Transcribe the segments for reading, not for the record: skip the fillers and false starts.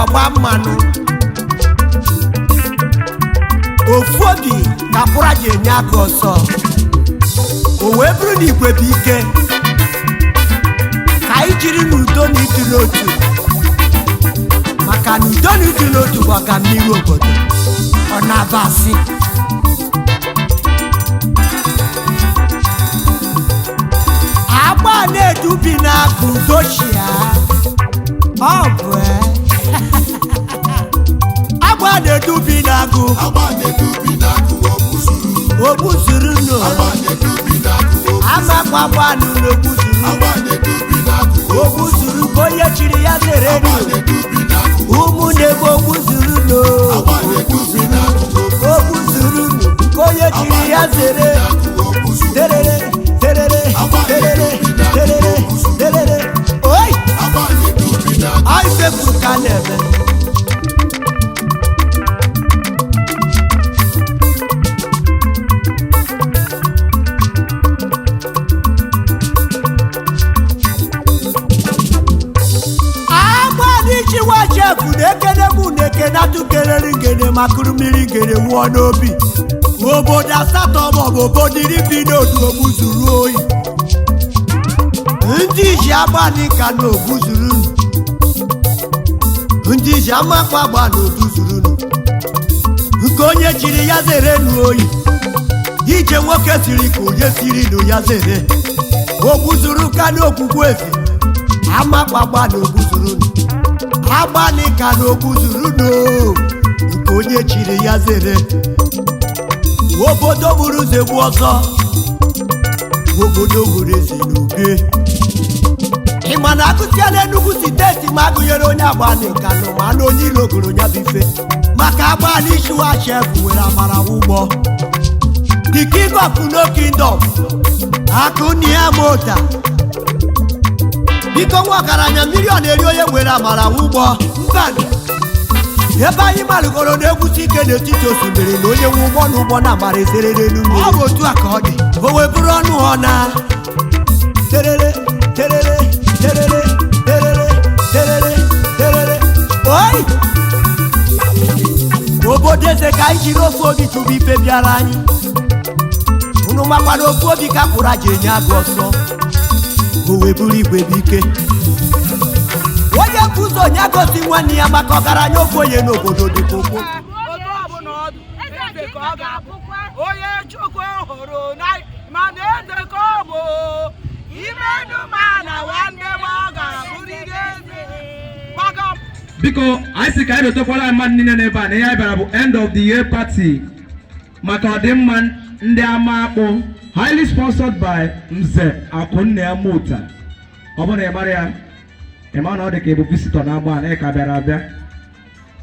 ọgba mmanụ. Ofu obi ka kwụra ji enye aka ọsọ. O wee bụrụ na igwe bụ ike, ka anyị jiri n'udo na ịdị n'otu, maka na udo na ịdị n'otu bụ ọganihu obodo. Ọ na-aba asị agba na-edubi na-akụ udochia. Ọ bụ agba na-edubi na-agụ. Agba na-edubi n'akụ ogbuzuru. Ogbuzuru nụ. Agba na-edubi n'akụ. Amakwagba n'ụlọ ogbuzuru. Agba na-edubi n'akụ. Ogbuzuru ka onye chiri ya zere Agba nụ. na-edubi n'akụ. Ụmụnne m, ogbuzuru nụ. Agba na-edubi n'akụ. Ogbuzuru nụ ka onye chiri ya zere. N'akụ ogbuzuru. Terere terere terere terere terere oi. Agba na-edubi n'akụ. Anyị fepụrụ ka a na-eme. Agbanịchiwa chefu na ekene mụ na ekene atụkerere ngene makụrụ mmiri ngene wụọ n'obi obodo asatọ maọbụ obodo 10 bi n'otu ogbuzuru oyi. Ndị iji agbanị ka na ogbuzuru nụ, ndị iji amakwa agba na ogbuzuru nụ, nke onye chiri ya zere nụ oyi. Ije nwoke siri ka onye siri nụ ya zere. Ogbuzuru ka na okwukwe eze amakwa agba na ogbuzuru nụ, agbanị ka na ogbuzuru nụ, nke onye chiri ya zere. Obodo buru ụzọ egbu ọsọ, obodo buru eze n'obe. Ị ma na akụsịa n'Enugu steeti ma agụnyere onye agbanị ka nụ ma na onye ilo goro ya bụ ife, maka agbanị chiwa chef nwere amara ụgbọ, the king of no kingdom, akụnia mota. Biko, nwa ọgaranya mmiri ọ na-eri onye nwere amara ụgbọ mba. Ebe anyị malụgoro na-egwusi ike n'etiti osimiri na onye nwe ụgbọ na ụgbọ na amara esere n'elu mmiri. Ọ bụ otu a ka ọ dị. O wee bụrụ ọnụ ọ na terere terere terere terere terere terere oi. Obodo eze, ka anyị jiri ofu obi chụba ife bịara anyị. Unu makwara ofu obi ka pụrụ aja enye agụ ọsọ. O wee bụrụ igwe bụ ike, onye bụ ụzọ onye gosi nwanne ya, maka ọgaranya ofu onye n'obodo dịka ụkwụ. Otu ọbụla ọdụ eze ka ọ ga-abụ, onye Chukwu hụrụ n'anya, mana eze ka ọ bụ imenu mana nwanne m, ọ ga-abụrịrị eze maka Biko, anyị sị ka anyị dotekwara mmadụ niile n'ebe a na ihe anyị bịara bụ end of the year party maka ọdịmma ndị ama akpụ, highly sponsored by Nze Akụnna Mota. Ọ bụrụ na ị mara ya, ị ma na ọ dị ka ị bụ visitor na agba na ị ka bịara abịa.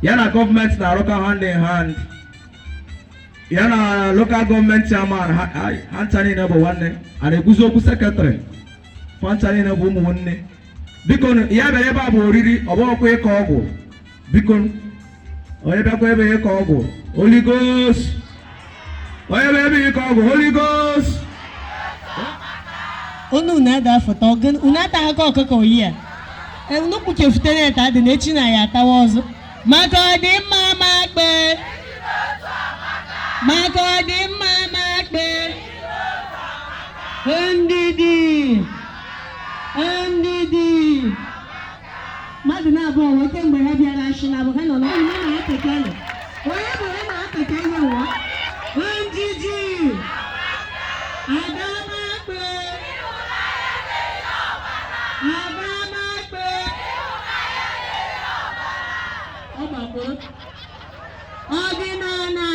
Ya na gọọmenti na-arụkọ hand in hand, ya na local gọọmenti chairman ha. Ha ncha niile bụ nwanne. A na-ekwuzi okwu secretary, fa ncha niile bụ ụmụ nwanne. Biko, ya bịara ebe a bụ oriri, ọ bụghịkwa ịkọ ọgwụ. Biko, onye bịakwa ebe ịkọ ọgwụ, Holy Ghost! Onye bịa ebe ịkọ ọgwụ, Holy Ghost! Unu na-ada foto unu ataghị ọkụkọ oyi a. Unu kpuchefutere eta dị n'echi na ya atawa ọzọ maka ọdịmma makpe, maka ọdịmma makpe. Ndidi, ndidi. Mmadụ na-abụọ nwe kemgbe ha bịara ashị na abụ ha nọ n'ọnụ na ha tekele onye bụ ha na-ateke ihe ụwa. Ndidi adamakpe, adamakpe. Ọgbakọ ọdịnala,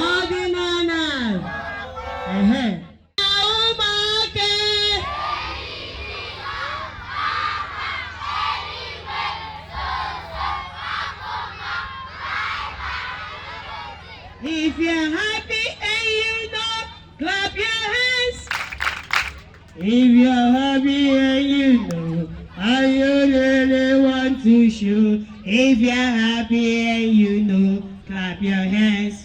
ọdịnala, ehe, ụmụaka. If you're happy and you know, clap your hands. If you're happy and you know, and you really want to show. If you're happy and you know, clap your hands.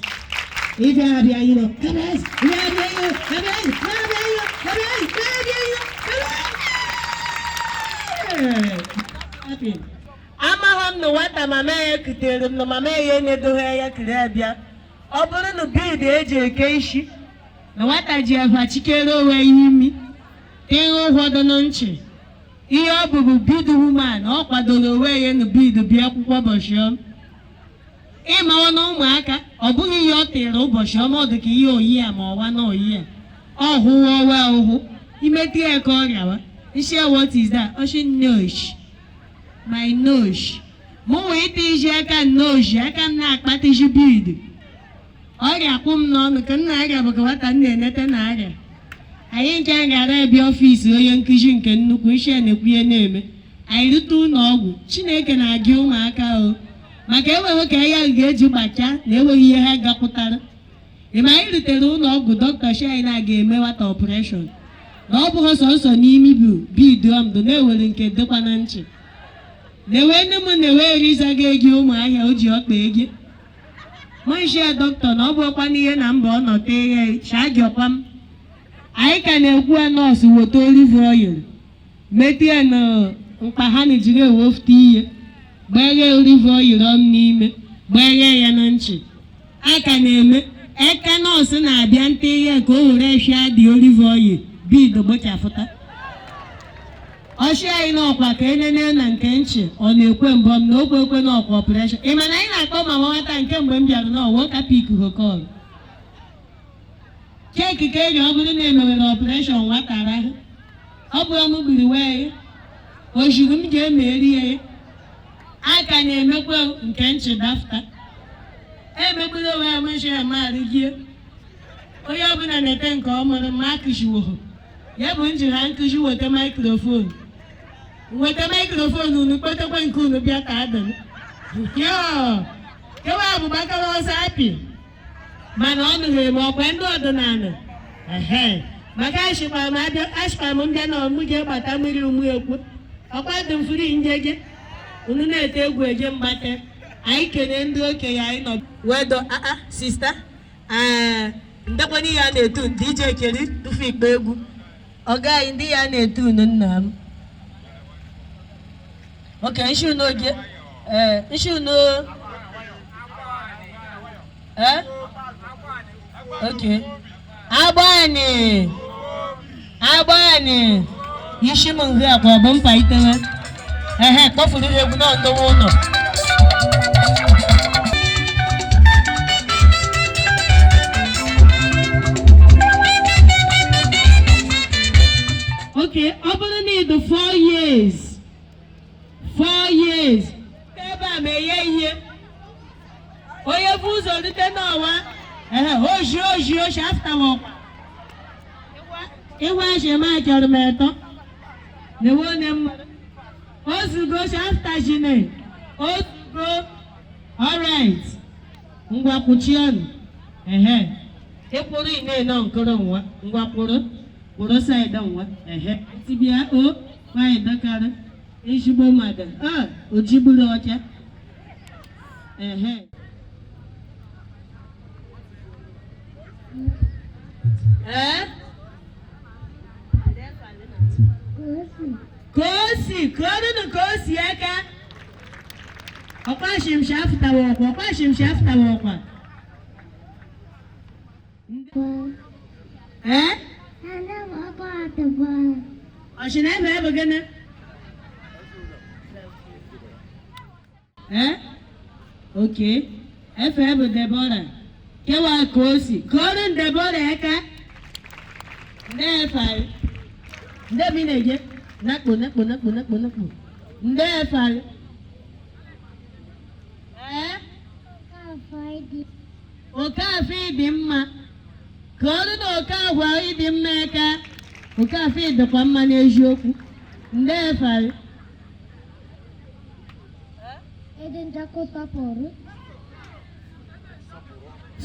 If you're happy and you know, clap your hands. If you're happy and you know, clap your hands. Clap your hands. Clap your hands. Clap your hands. Clap your hands. Happy. Amaghị m na Nwata mama ya kutere m na mama ya enedoghị ya kiri abịa. Ọ bụrụ na bead eji eke isi na nwata ji efa chikere onwe ya imi tinye ụfọdụ na nchi. Ihe ọ bụbu bead woman, ọ kwadoro onwe ya na bead bịa akwụkwọ ụbọchị ọma. Ịmawa na ụmụaka, ọ bụghị ihe ọ tịrị ụbọchị ọma, ọ dị ka ihe oyi a ma ọwa na oyi a. Ọ hụwa ọwa ụhụ imetụ ya ka ọ rịawa nshi ya, "What is that?" Ọshị, "Nose, my nose." Mụ wee ite iji aka nose, aka m na-akpatiji bead. Ọrịa kwụ m n'ọnụ ka m na-arịa bụ ka nwata m na-enete na-arịa. Anyị nke gara ebịa ọfịs onye nkụzi nke nnukwu isi a na-ekwu ihe na-eme anyị rute ụlọ ọgwụ. Chineke na-agị ụmụaka o, maka enweghị ka ya ga-eji gbachaa na enweghị ihe ha gakwụtara. Ịma anyị rutere ụlọ ọgwụ, dọkịta shi anyị na-aga eme nwata operation, na ọ bụghị sọnsọ n'imi bụ bead ọmdụ na-ewere nke dịkwa na nchi na-ewe nne m na-ewe erizaga ego ụmụahịa o ji ọkpa ego mụnshia dọkịta na ọ bụ ọkwa n'ihe na mba ọ nọ tee ya shagịọkwa m. Anyị ka na-ekwu ya, nọọsụ weta olive oil metụ ya na mkpa ha na jiri ewefute ihe gbaghe olive oil ọnụ n'ime, gbaghe ya na nchi. A ka na-eme eka nọọsụ na-abịa nte ihe ka o were fịa dị olive oil, bead gbochafụta. Ọchị anyị n'ọkwa ka enene na nke nchi ọ na-ekwe mbọ m na okwe ekwe n'ọkwa operation. Ị ma na anyị na-akpọ mama nwata nke mgbe m bịara n'ọwa ụka pik hokọl keeki ka eji ọ bụrụ na emewere operation nwata rahụ, ọ bụrụ m gburu wee ozugbo m ga-emeri ya. A ka na-emekwa nke nchi dafta emegburu onwe ya mụchi ya marịgie. Onye ọbụla na-ete nke ọ mụrụ ma akụziwoho ya bụ nji ha nkụzi weta microphone, weta microphone, unu kpetekwa nke unu bịa ka adịm kewa bụ gbakọrọ ọsọ apị, mana ọ nụrụ eme ọkwa ndị ọdịnala ehe maka ashịkwa m abịa, ashịkwa m mbịa na ọmụ ga-agbata mmiri ụmụ ekwu ọkwa dị m furi njeje unu na-ete egwu eje mgbate. Anyị kene ndị okenye anyị nọ wedo aa sister ee ndekwana ihe a na-etu DJ keri tufu ikpe egwu ọga anyị ndị ya na-etu unu nna m oke nshi unu oge ee nshi unu ee oke agbani agbani isi m nri akwa ọ bụ mkpa itewe ehe kpọfuru egwu na ndowe ụlọ. Okay, ọ bụrụ na ị dị 4 years, 4 years ebe a ma enye ihe onye bụ ụzọ rute n'ọwa ehe oji oji oji after ọkwa ịgwa ashema chọrọ m etọ na-ewe onye mmadụ ozugo after jine ozugo. Alright, ngwa kwuchienụ ehe ịkwụrụ ị na-eno nkụrụ nwa ngwa kwụrụ kwụrụ side nwa ehe tibia o nwanyị dọkarị ezigbo mmadụ a ojigburu ọcha ehe ee ka o si ka ọrụnụ ka o si aka ọkwa shimshi afụtawa ọkwa ọkwa shimshi afụtawa ọkwa ee ọchị na ebe ebe gịnị ee oke efe bụ Deborah kewa ka o si ka ọrụ Deborah aka ndị efe ndị bi na-eje nakpo nakpo nakpo nakpo nakpo ndị efe ee Okafọ ịdị mma ka ọrụ na Okafọ ịdị mma aka Okafọ ịdịkwa mma n'eziokwu ndị efe.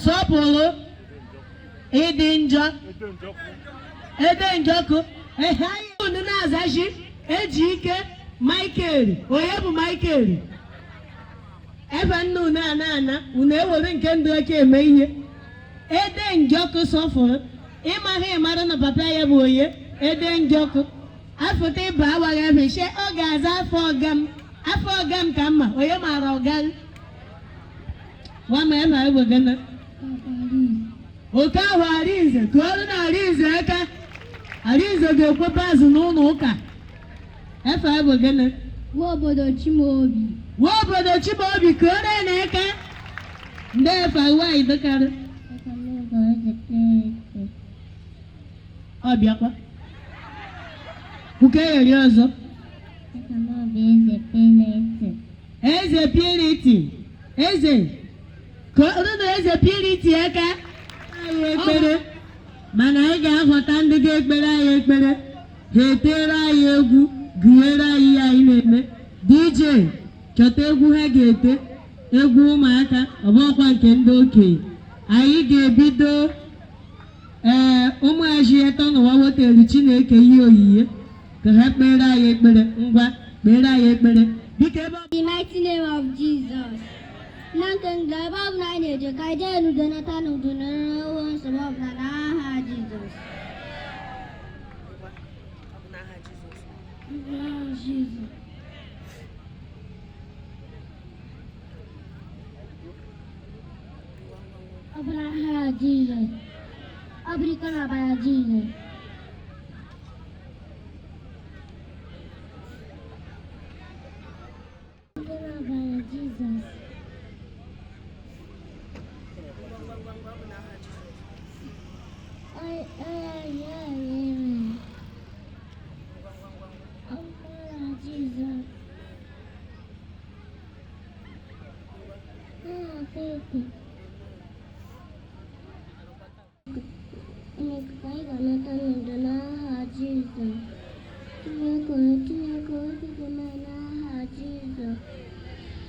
Sọpụrụ ịdị njọ ede njọkụ ehe anyị unu na-azachi eji ike Michael onye bụ Michael ebe nna unu ana ana unu ewere nke ndụ ọcha eme ihe ede njọkụ sọfụrụ ịmaghị ịmara na papa ya bụ onye ede njọkụ afụta ịba awaghị afọ ọ ga-aza afọ ọga m. Afọ ọga m ka mma, onye maara ọga m? Nwa ma ema egbe gana. Oke ahụ Arinze, kụọrọ na Arinze aka. Arinze ga-ekwepe azụ n'ụlọ ụka. Efe egbe gana. Nwa obodo Chimaobi. Nwa obodo Chimaobi, kụọrọ ya n'aka. Ndị efe nwaanyị dịkarị. Ọ bịakwa. Nke eri ọzọ. Eze Purity. Eze. Kụọrọ na Eze Purity aka. Anyị ekpere. Mana anyị ga-ahọta ndị ga-ekpere anyị ekpere. Ha etere anyị egwu, gụnyere anyị ihe anyị na-eme. DJ, chọta egwu ha ga-ete. Egwu ụmụaka, ọ bụghịkwa nke ndị okenye. Anyị ga-ebido ee ụmụaji etọ n'ụwa wetara Chineke ihe oyiye ka ha kpere anyị ekpere. Ngwa, kpere anyị ekpere biko ebe ọ The mighty name of Jesus. Na nke nga ebe ọ bụla anyị na-eje ka anyị jee n'udo nata n'udo na nwewe nsogbu ọbụla n'aha Jizọs. N'aha Jizọs. Ọ bụ n'aha Jizọs. Ọ bụrụ ike n'ọbara Jizọs. Ọ bụ n'ọbara Jizọs. Ay, ay, ay, ay. Ọ bụ n'aha Jizọs. Aha Pepe. Chineke ka anyị ga-anata n'udo n'aha Jizọs. Chineke, Chineke, okike mee n'aha Jizọs.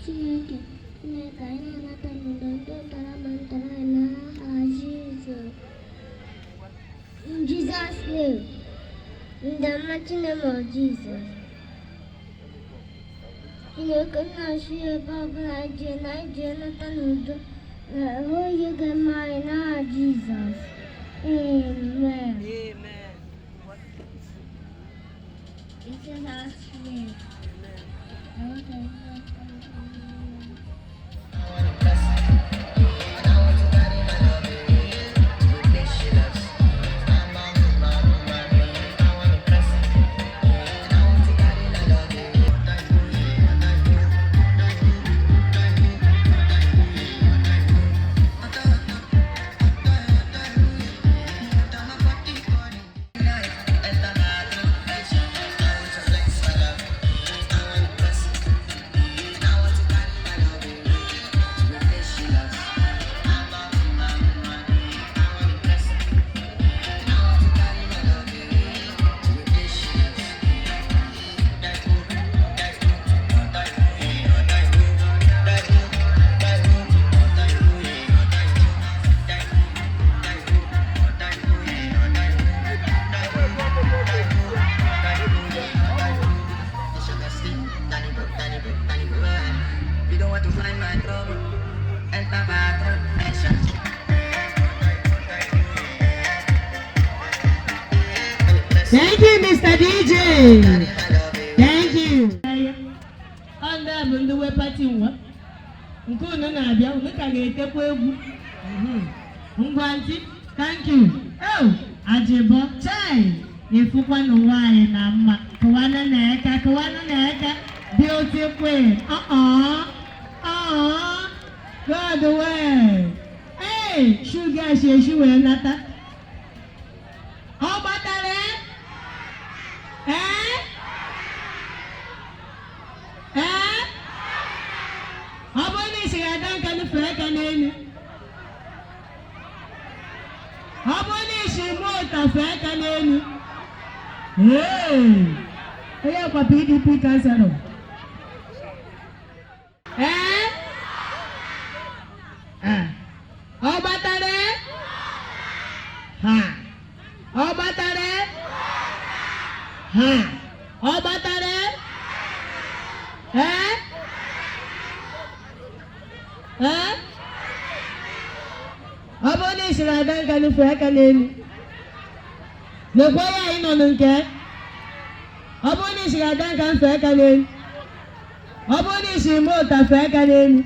Chineke, Chineke, anyị na-anata n'udo ndị tara ma ntara anyị n'aha Jizọs. In Jesus' name. In the mighty name of Jesus. Chineke nna-asị ebe ọbụla anyị jee na anyị jee nata n'udo na hụ ihe ga-eme anyị n'aha Jizọs. Amen. Amen. In Jesus' name. I want to We don't want to find my trouble. Enter bathroom, action. Thank you, Mr. DJ. Thank you. Ọ ndị a bụ ndị wee party nwa. Nke unu na-abịa, unu ka ga-etekwa egwu. Ngwa ntị, thank you. Oh, Ajịbọ, chai, ịfụkwa n'ụwa anyị na mma. Kụwanụ n'aka, kụwanụ n'aka. Beauty queen. Uh-uh. Uh-uh. God well. Hey, sugar shi eshi wee nata. Ọ gbatara ee? Ee? Ọ bụrụ na ị siri ada nka nufere aka n'elu. Ọ bụrụ na ị si mụọ ụta fee aka n'elu. Ee! Onye kwa PDP councillor. Ee? Ah. Ọ gbatara? Ha. Ọ gbatara? Ha. Ọ gbatara? Ee? Ee? Ọ bụrụ na ị siri ada nka nufee aka n'elu. Lekwa ya anyị nọ nke. Ọ bụrụ na ị siri ada nka nfee aka n'elu. Ọ bụrụ na isi ime ụta, fee aka n'elu.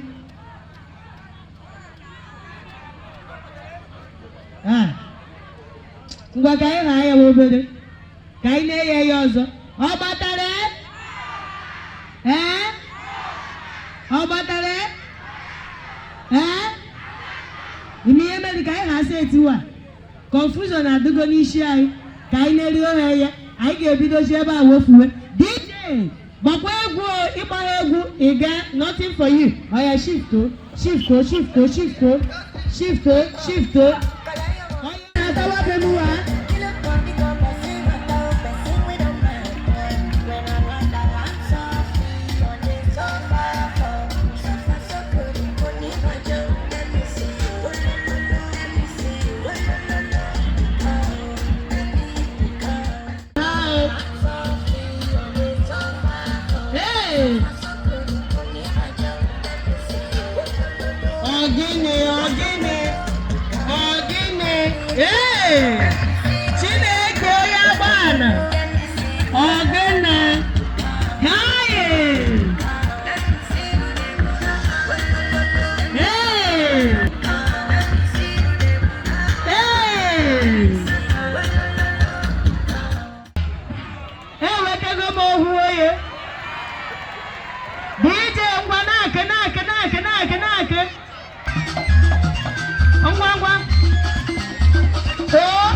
Ah. Ngwa, ka anyị haa ya nwa obere, ka anyị na-enye ya ọzọ. Ọ gbatara ee, ọ gbatara ee. Ime ihe mere ka anyị ha etiwa confusion adịgo n'isi anyị, ka anyị na-eri ohe ya. Anyị ga-ebidozi ebe a wofuwe. DJ, gbakwa egwu o, ịgba ha egwu ị ga nothing for you. Oya, shift o, shift o, shift o, shift o, shift o, shift o. Oya, na-atawa be m wa. Hey! Ogene, ogene, ogene, ee! Chineke onye agbana, ogene, haye! Hey! Hey! Ewetago m ohu oye. DJ, ngwa, na-ake, na-ake, na-ake, na-ake, na-ake. Ngwa ngwa. Oo!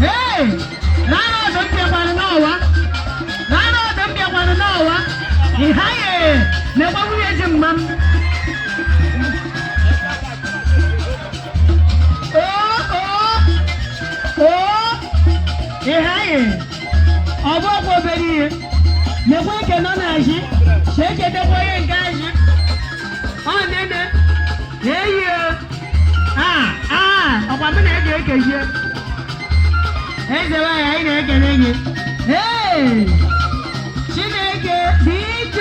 Hey! Nara ọdụm bịakwanụ n'ọwa. Nara ọdụm bịakwanụ n'ọwa. Ịhaye! Nekwa nwunye ji mma m. Oo! Oo! Oo! Ịhaye! Ọ bụ ọkwa obere ihe. Nekwa eke nọ n'azị. Cheketekwa onye nke azị. Ọ nene. Eyi o. Ah, ah, ọkwa mụ na-ege ekezie. Eze nwanyị, anyị na-ekele gị. Hey! Chineke, DJ!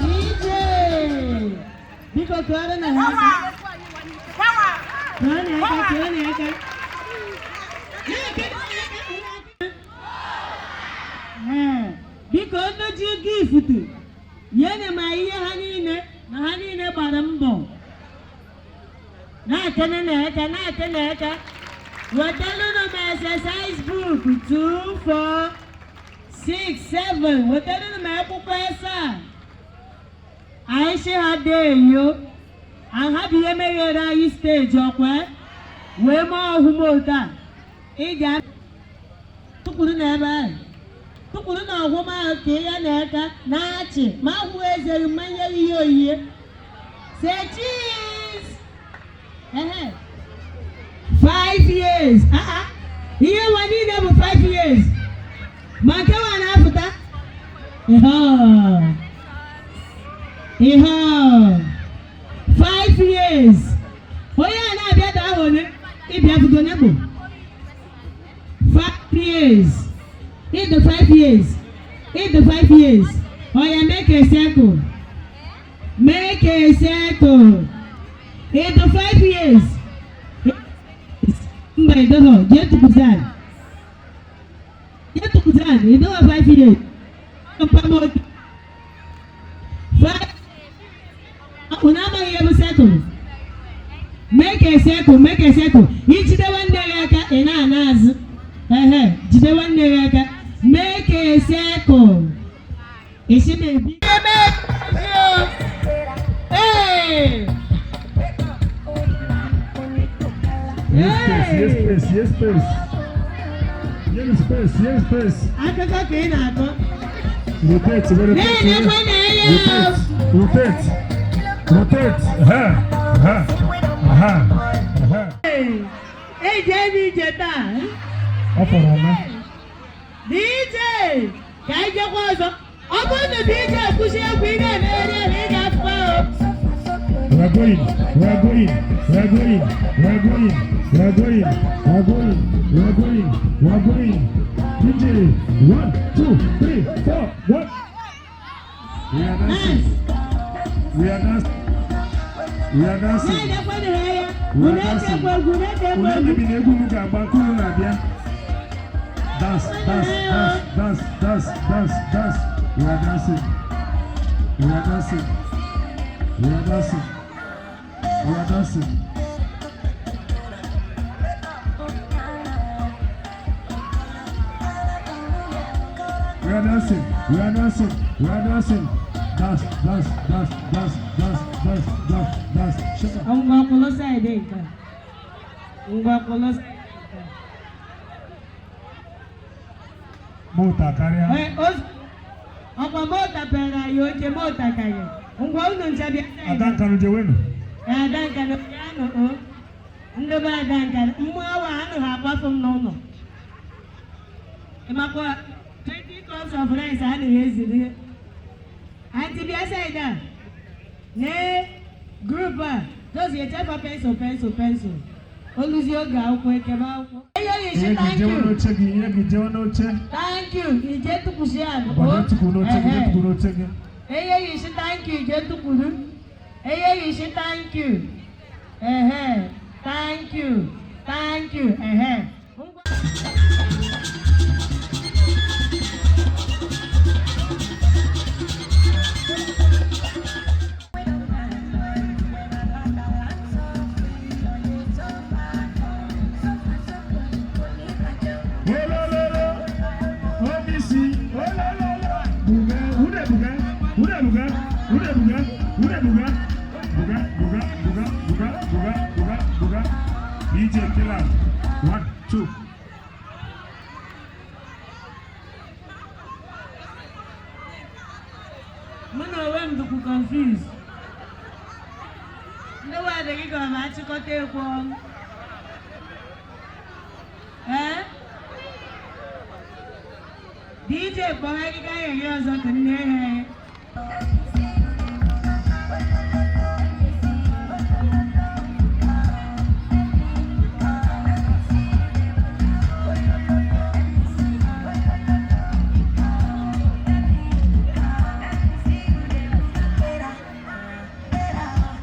DJ! Biko, tụọrọ na ha aka. Tụọ na aka, tụọ na aka. Ee, biko, ndị ji gift, nyere m ihe ha niile na ha niile gbara mbọ. Na-akene na-aka, na-ake na-aka. Wetalụnụ m exercise book 2, 4, 6, 7. Wetalụnụ m akwụkwọ asaa. Anyị sị ha dee eyo. Aha bụ ihe meghere anyị stage ọkwa wee mee ọhụmotu a. Ị ga tụkwuru n'ebe ahụ, tụkwuru na ọhụm ahụ ka ị ya na-aka na-achị ma ahụ ezeghị mmanya ihe oyiye. Say cheese. Ehe. 5 years. Ah ah, ihe nwa niile bụ 5 years, ma nke nwa na-apụta ihe ihe 5 years. Onye a na-abịa daa ahụ, one ịbịa fugo bụ 5 years. In the 5 years, in the 5 years. Oya, make a circle, make a circle. In the 5 years. Mba, ịdọghọ. Jee tupuzan, jee tupuzan. Ịdọghọ 5 years. Mpamoto five. Unu amaghị ihe bụ circle? Make a circle, make a circle. Ijide nwanne gị aka, ị na-ana azụ. Ehe, jide nwanne gị aka, make a circle. Isi na-ebi. Ee! Yes, space, yes, space, yes, space. Yes, space, yes, space. Akụkọ ka ị na-akọ. Rotate, rotate, Na-enekwa n'anya o. rotate, rotate. Ha, ha, ha, ha. Eje m ije taa. Ọ fọrọ ọma. DJ ka anyị jekwa ọzọ. Ọ bụrụ na DJ kwụsị egwu ị na-emegharị ahụ ị ga-afụkwa o. We are going, we are going, we are going, we are going, we are going, we are going, we are going, we are going. DJ, 1, 2, 3, 4, 1. We are dancing. We are dancing. We are dancing. Na-enekwa n'anya. We are Unu dancing. etekwa egwu, unu etekwa Unu egwu. emebi na egwu m ga-agba nke unu na-abịa. Dance, dance, dance, dance, dance, dance, dance. We are dancing. We are dancing. We are dancing. We are dancing. We are dancing. We are dancing. We are dancing. Dance, dance, dance, dance, dance, dance, dance, dance. Shut up. Ngwa kwụlụ side nke a. Ngwa kwụlụ side nke a. Mota karịa. Ee, ọkwa mota pere anyị oche mota karịrị. Ngwa unu ncha bịa side. Ada Nkanụ jewenu. Ada Nkanụ bịanụ o. Ndị be Ada Nkanụ, mmụọ awa anụ ha akwafu m n'ụlọ. Ị makwa 20 cups of rice anaghị eziri. Aunty bịa side a. Nee group a. Just echefa pencil, pencil, pencil. Oluzie oge akwụkwọ ekebe akwụkwọ. Ihe oyi Ihe shi gị thank jewe you. n'oche gị, ihe gị jewe n'oche. Thank you. Ije tukwusi ala. Gbado tukwu n'oche gị, Ehe. tukwu n'oche gị. Eye yi shi thank you ije tukwuru. Eye yi shi thank you. Ehe. Thank you. Thank you. Ehe. Ngwa. Olololo, omisi, olololo. Buga, ude buga, ude buga, ude buga, ude buga. Buga, buga, buga, buga, buga, buga, buga. DJ Killer, 1, 2. Mụ na onwe m dịkwu confused. Ndị nwaanyị gị ka ọ ma achịkọta ekwe ọnụ. Ee? DJ kpọrọ akịka eri ọzọ ka nne ha.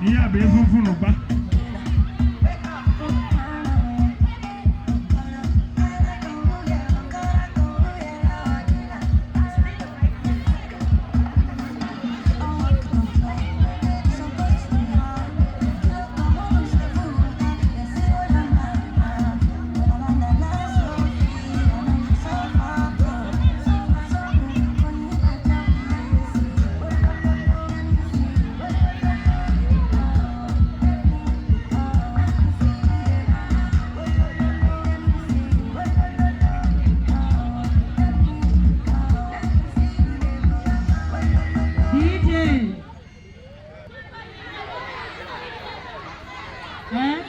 Ihe a bụ egwu mfụnụkpa. DJ. Eh?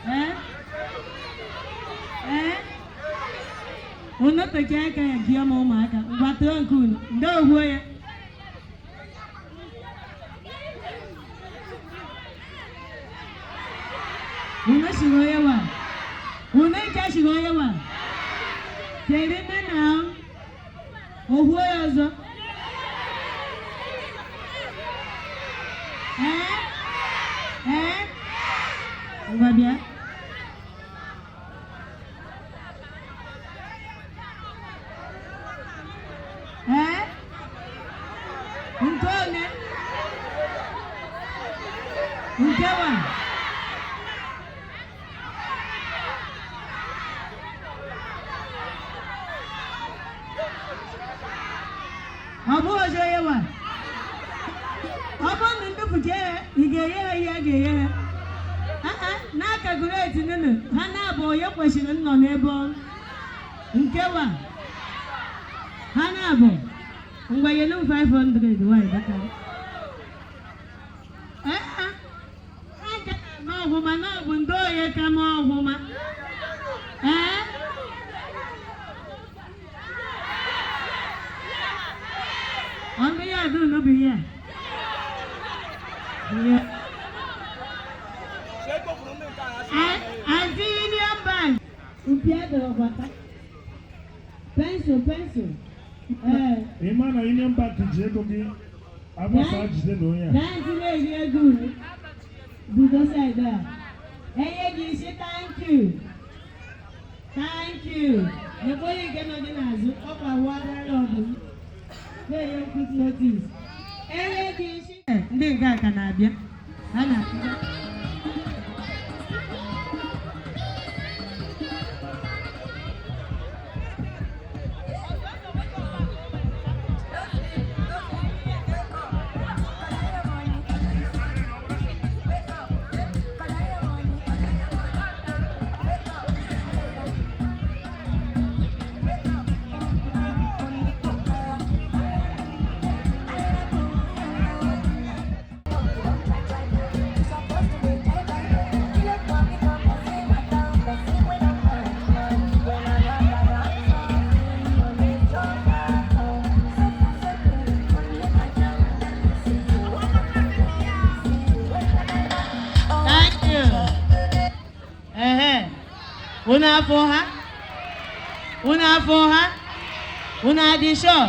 Eh? Eh? Unu pechaa aka ya jụọ m ụmụaka ngwa tụọ nke unu ndị ogbuo ya. Unu shiri onye wa? Unu ncha shiri onye wa? Kedu nne na ogbuo ya ọzọ? Ee? Ee? Ngwa bịa. Ee? Nke one? Nke wa? Ọ bụghị ọzọ onye wa? Ọ bụrụ na ndupụta ya, ị ga-enye ha ihe a ga-enye ha? Aa, na-akagureti nụnụ ha na-abụ onye kwesịrị nnọ n'ebe ọ nke wa. Ha na-abụ ngwa nyelu m 500 nwanyị dịka ee ha ncha na-eme ọhụma na ọ bụ ndị onye ka mee ọhụma. Ee, ọ ndị ya dị unu bụ ihe a. Ihe. Aunty Union Bank. Mpi adọrọkwata. Pencil, pencil. Ee. Ị ma na Union Bank ji ego gị agbasa jide na onye a. Na ntị na-eri ego unu. Bido side a. Enye gị isi, thank you. Thank you. Nekwa onye nke nọ gị n'azụ, ọkwa wụgharịa ọdụm. Na-enye quick notice. Enye gị isi. Ndị nke a ka na-abịa. Ha na-abịa. Thank you. Ehe. Unu afọ ha? Unu afọ ha? Unu adị sure?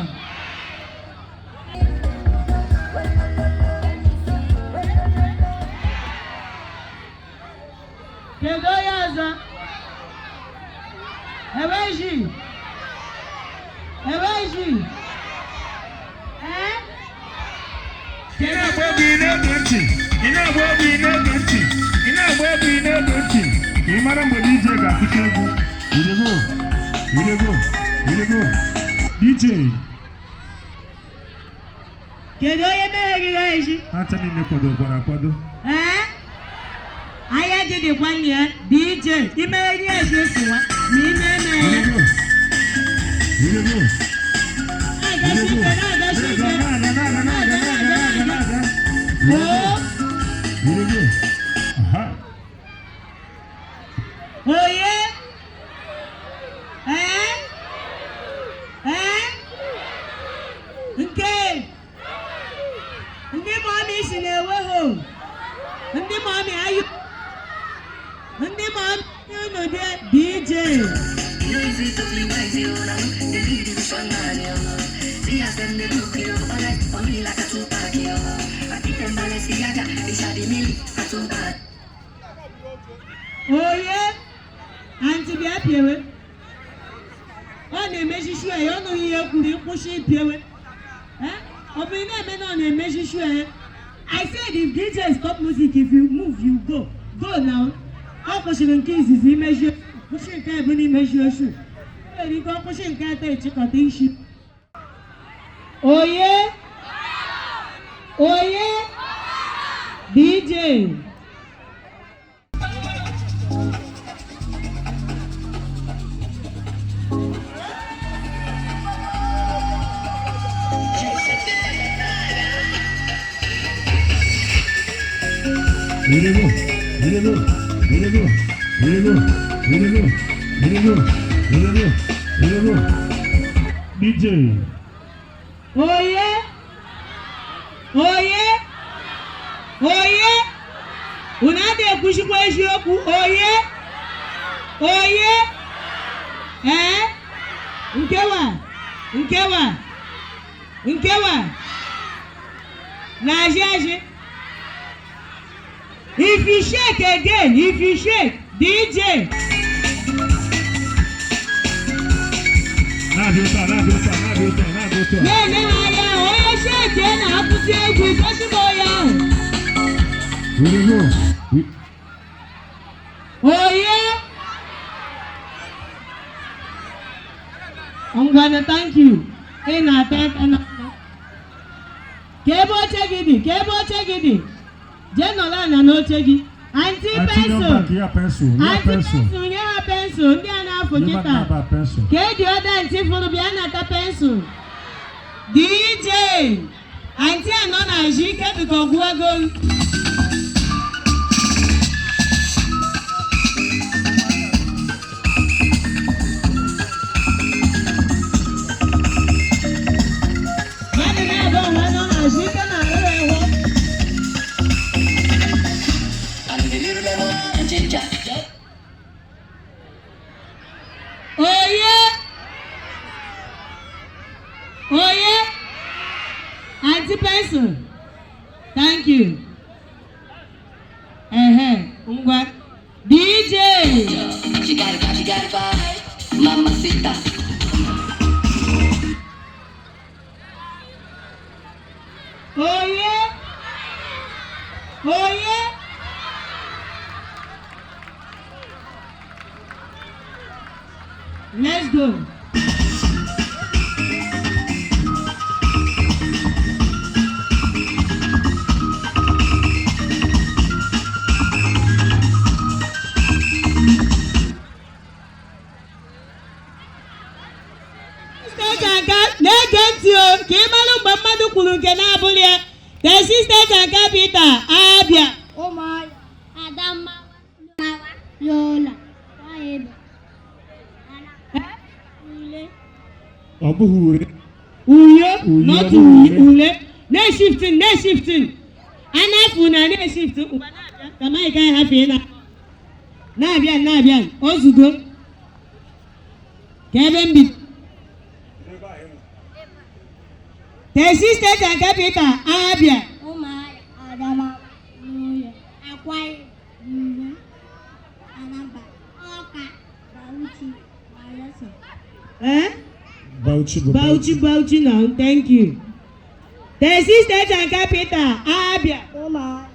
Kedu onye ọzọ? Enweghị. Enweghị. Ee? Ị na-agba egwu, ị na-ege ntị. Ị na-agba egwu, ị na-ege ntị. Ị na-agba egwu, ị na-ege ntị. Ka ị mara mgbe DJ ga-akụcha egwu. We dey go, we dey go, we dey go. DJ. Kedu onye megheriri eji? Ha ncha niile kwadokwara akwado. Ee? Anya gị dịkwa nna ya, DJ, imegheri eji esiwa ma ime eme We ya. dey go, we dey go. Na-agasi ike, na-agasi ike. Na-aga, na-aga, na-aga, na-aga, na-aga, na-aga. Oo. We dey go. Aha. Oye! Ee? Ee? Nke ndị mummy si na-ewe ho. Ndị mummy ayụ. Ndị mummy unu dị DJ. You know if you to be wise, you know they lead you some man, you know. See as them they look you, all right, on me like a Tupac, you. I think them Balenciaga, they shot the milli, a Tupac. Oye! Aunty, bịa piewe. Ọ na-emechichu ya, ọ nụghị ihe kwuru, ịkwụsị ịpiewe. Eh? Ọ bụ ị na-eme na ọ na-emechichu ya. I said if DJ stop music, if you move, you go. Go now. Ọ kwụsịrị nke izizi, imechi, kwụsị nke ebu na imechi osu. O nwere ike ọ kwụsị nke atọ, ịchịkọta isi. Oye! Oye! DJ. We dey go, we dey go, we dey go, we dey go, we dey go, we dey go, we dey go, we dey go. DJ. Oye! Oye! Oye! Unu adịghị ekwuchikwa eziokwu. Oye! Oye! Ee? Nkewa! Nkewa! Nkewa! Na-azị azị. If you shake again, if you shake, DJ. Na-abịa ụtọ a, na-abịa ụtọ a, na-abịa ụtọ a, na-abịa ụtọ a. Na-ele ha anya, onye shake na-akwụsị egwu, gosi m onye ahụ. We dey go. Oye! Ngwanụ, thank you. Ị na-ata aka na ka ebe oche gị dị, ka ebe oche gị dị. Jee nọrọ ala n'oche gị. Aunty Aunty pencil. Bank, ya pencil, ya Aunty pencil. pencil, nye ha pencil, ndị a na afọ Ebe kịta. na-aba pencil. Ka eji ọda ntị fụrụ bịa nata pencil. DJ, aunty anọ na-azụ ike dịka ọgwụwago. Mmadụ na-ebe onwe nọ na-azụ ike na-arụrụ ewu. And the little lemon and ginger. Oye! Oye! Aunty Pencil, thank you. Ehe, ngwa. DJ! She got it, she got it, vibe. Mamacita. Oye! Oye! Let's go. State and na-ege ntị o ka ị mara mgbe mmadụ kwuru nke na-abụghị ya. The state and capital Abia. Ụmụahịa, Adamawa, Yola, Akwa Ibom, Ule, Ọ bụghị ure. Uyo, Uyo, not Ure. Ule. Na-eshiftin, na-eshiftin. A na-afụ na na-eshift ngwa na-abịa ka Mike anyị hafee na na-abịa na-abịa ozugbo ka ebe m bi. The state and capital Abia. Ụmụahịa, Adamawa, Yola, Akwa Ibom, Uyo, Anambra, Ọka, Bauchi, Bayelsa. Eh? Bauchi bụ Bauchi, Bauchi now, thank you. The state and capital Abia. Ụmụahịa,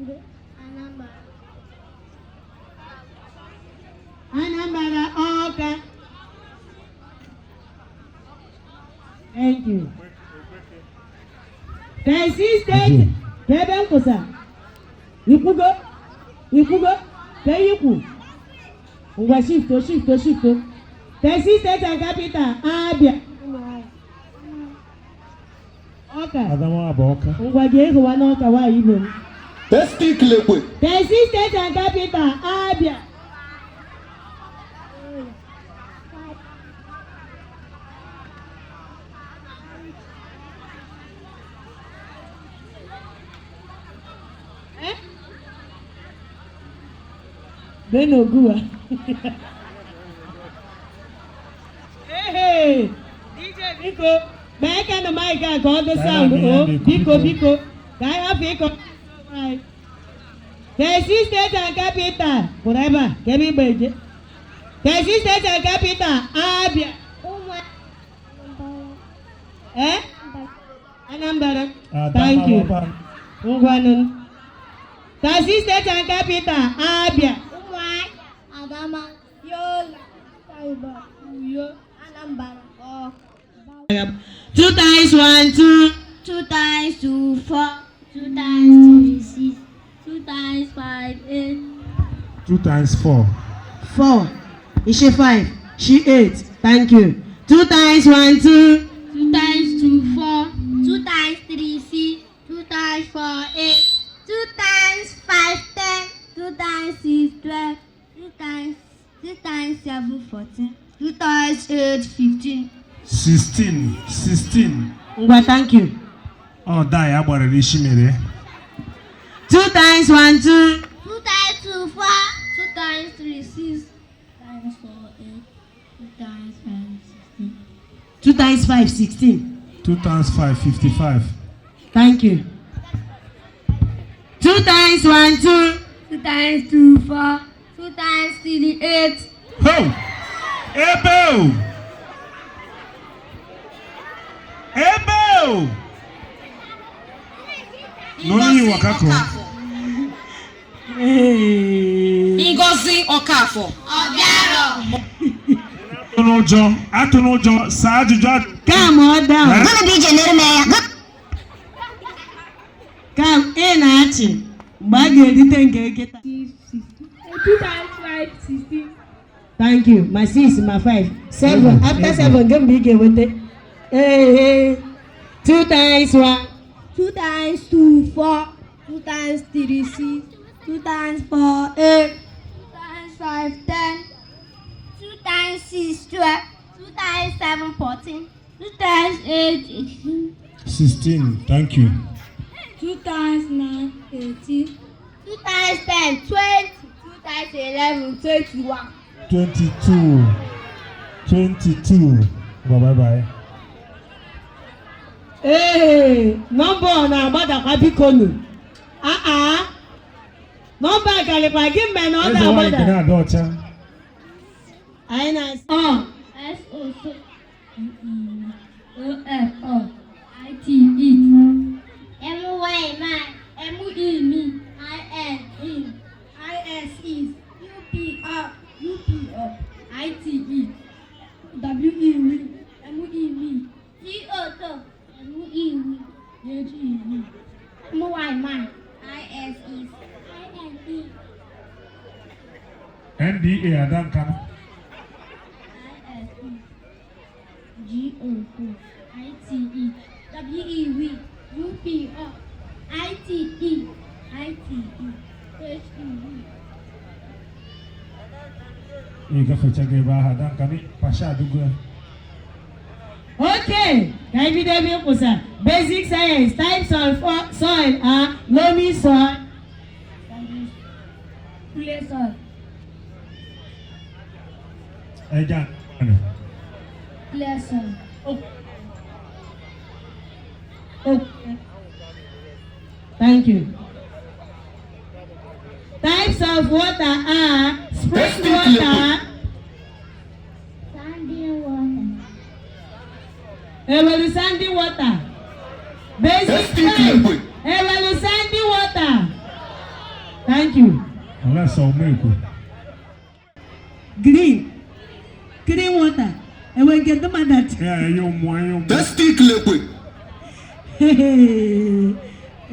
Ure, Anambra, Anambra, Ọka. Thank you. The state ka ebe m kwụsa. Ikwugo? Ikwugo? Ka ihe ikwu? Ngwa shifto, shifto, shifto. The state and capital Abia. Ụmụahịa, Ọka. Adamawa bụ Ọka. Ngwa gee hụwa n'ọka nwaanyị ibe m. Testi Kilekwe. The state and capital Abia. Yola, Akwa Eh? Benoguwa. Hey, DJ biko, mee ka na mic a ka ọ dị sound o, biko biko, ka anyị hapụ ịkọ. The state and capital pụrụ ebe a, ka ebe igba eje. The state and capital Abia. Ụmụahịa, Eh? Anambra. Thank you. Adamawa Ngwanụ. The state and capital Abia. Ụmụahịa, Adamawa, Yola, Akwa Ibom, Uyo, Anambra, Ọka, Bauchi. 2 times 1, 2. 2 times 2, 4. 2 times 3, 6. 2 times 5, 8. 2 times 4. 4. Ishe 5. She 8. Thank you. 2 times 1, 2. 2 times 2, 4. 2 times 3, 6. 2 times 4, 8. 2 times 5, 10. 2 times 6, 12. 2 times 2 times 7, 14. 2 times 8, 15. 16. 16. Ngwa, thank you. Ọ daa ya gbara isi mere. 2 times 1, 2. 2 times 2, 4. 2 times 3, 6. Times 4, 8. 2 times 5, 16. 2 times 5, 16. 2 times 5, 55. Thank you. 2 times 1, 2. 2 times 2, 4. 2 times 3, 8. Ho! Ebe o! Ebe o! N'onye wakako. Hey. Ngozi Okafor. Atụ n'ụjọ, atụ n'ụjọ, saa ajụjụ ajụ. Calm all down. Eh? Calm, ị na-achị mgbe a ga-erite nke nkịta. 6, 16. 2 times 5, 16. Thank you. Ma 6, ma 5, 7. After 7, gị mgbe ị ga-enweta? Ee, 2 times 1. 2 times 2, 4. 2 times 3, 6. 2 times 4, 8. 2 times 5, 10. 2 times 6, 12. 2 times 7, 14. 2 times 8, 18. 16. Thank you. 2 times 9, 18. 2 times 10, 20. 2 times 11, 21. 22. 22. Bye bye bye. Ee, nọmba ọ na-agbadakwa, biko nụ. Aa, nọmba galịkwa gị mgbe na ọ Eze nwanyị na-agbada. nke na-adị ọcha. Anyị na-asị ọ S O S O F O I T E M Y M I M E M I N E I S E U P R U P O I T E W E W M E M T O T M E W H E W M Y M I I S E I N E NDA Adanka. I S E G O O I T E W E W U P O I T E I T E H E W. Ị gafechago ebe ahụ, Adanka pasha adụgo ya. Okay, ka anyị bido ebe ịkwụsa. Basic science types of soil are loamy soil, Clay soil, Eja anụ. clay soil, Oh. Thank you. Types of water are spring water, sandy water, ewelu sandy water. Basic science, ewelu sandy water. Thank you. Unless ọ mụ ekwe. Green, clean water. Ewe nke ndị mmadụ achị. Ya eyo mmụọ eyo mmụọ.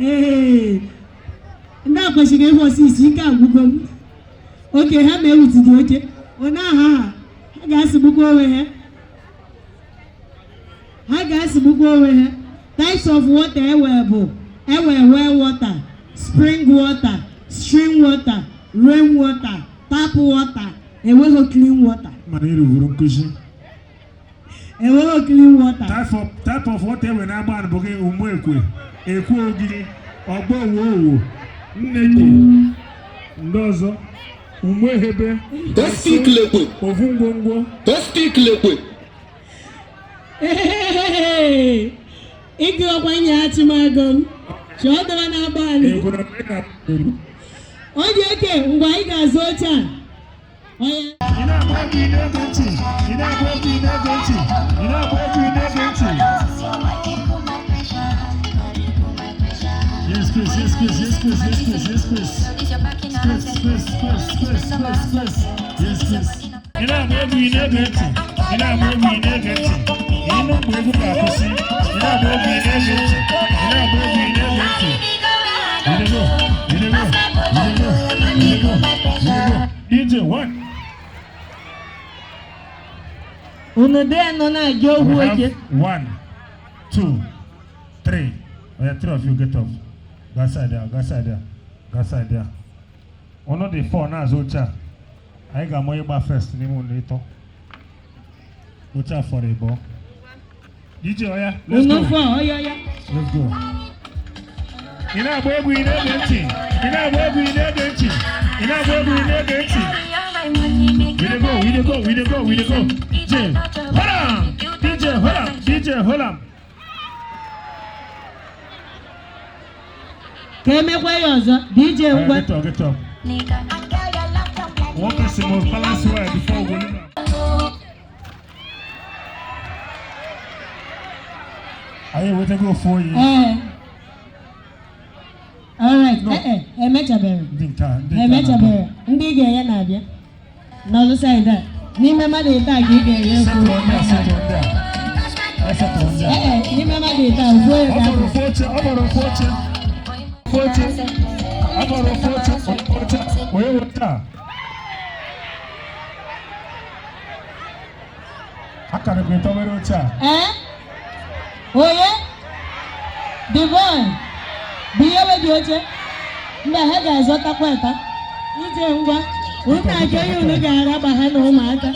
Ee, ndị a kwesịrị ịhụ osisi ike agwụgo m. Oke ha ma ewutigi oche onye aha ha, ha ga-asịgbukwa onwe ha, ha ga-asịgbukwa onwe ha. Types of water ewe bụ ewe well water, spring water, stream water, rain water, tap water. Enweghị clean water. Mana iruvuru nkuzi. Enweghị clean water. Type of water enwe na-agba anụ bụ gị ụmụ ekwe, ekwe ogiri, ọgbọ owo owo, nneke, ndị ọzọ, ụmụ ehebe, ovu ngwongwo. Ee, ịgụ ọkwa nyeghachi m agụ m chọọ dọrọ na-agba anyị. Ego na mgbe na-eru. Ọ dị oke ngwa, anyị ga-azụ oche a. Onye Ị na-agba egwu, ị na-ege ntị. Ị na-agba egwu, ị na-ege ntị. Ị na-agba egwu, ị na-ege ntị. Yes, please, yes, please, yes, please, yes, please, yes, please. Please, please, please, please, please, please. Yes, please. Ị na-agba egwu, ị na-ege ntị. Ị na-agba egwu, ị na-ege ntị. Ịnụ mgbe egwu ga-akwụsị. Ị na-agba egwu, ị na-ege ntị. Ị na-agba egwu, ị na-ege ntị. Here they go, here they go, here they go, here they go, here they go. DJ, one. Unu dee nọ na-aga okwu We oche. have one, two, three. Oh, yeah, three of you get up. Go side there, go side there, go side there. One of the four now is oche a. Anyị ga-ama ịgba first n'ime ụlọ ịtọ. Oche a fọrọ ịbọ. DJ, oya, let's Unu go. fọ ọyọ ya. Let's go. Ị na-agba egwu, ị na-ege ntị. Ị na-agba egwu, ị na-ege ntị. Ị na-agba egwu, ị na-ege ntị. We dey go, we dey go, we dey go, we dey go. DJ, hold on. DJ, hold on. DJ, hold on. Ka emekwa ya ọzọ, DJ, Oya, ngwa. get up, get up. One person must balance well before we go leave am. Anyị enwetago ofu onye. Ee. Alright, No. ee, emechabere. Ndị nke a, ndị nke a Emechabere. Ndị ị ga-enye na-abịa. N'ọlụ side a. N'ime mmadụ ite a ka ị ga-enye Setụrụ okwu. ndị a, setụrụ ndị a. Esetụrụ ndị a. Ee, n'ime mmadụ ite a, ofu onye Ọ fọrọ ga-apụ. ofu oche, ọ fọrọ ofu oche. Ofu oche. Ọ fọrọ ofu oche, ofu oche. Onye nwe oche a? Akara gị tọwere oche a. Ee, onye the boy bụ ihe webi oche mgbe ha ga-azọtakwa eta ije ngwa unu aja onye unu ga-araba ha na ụmụaka.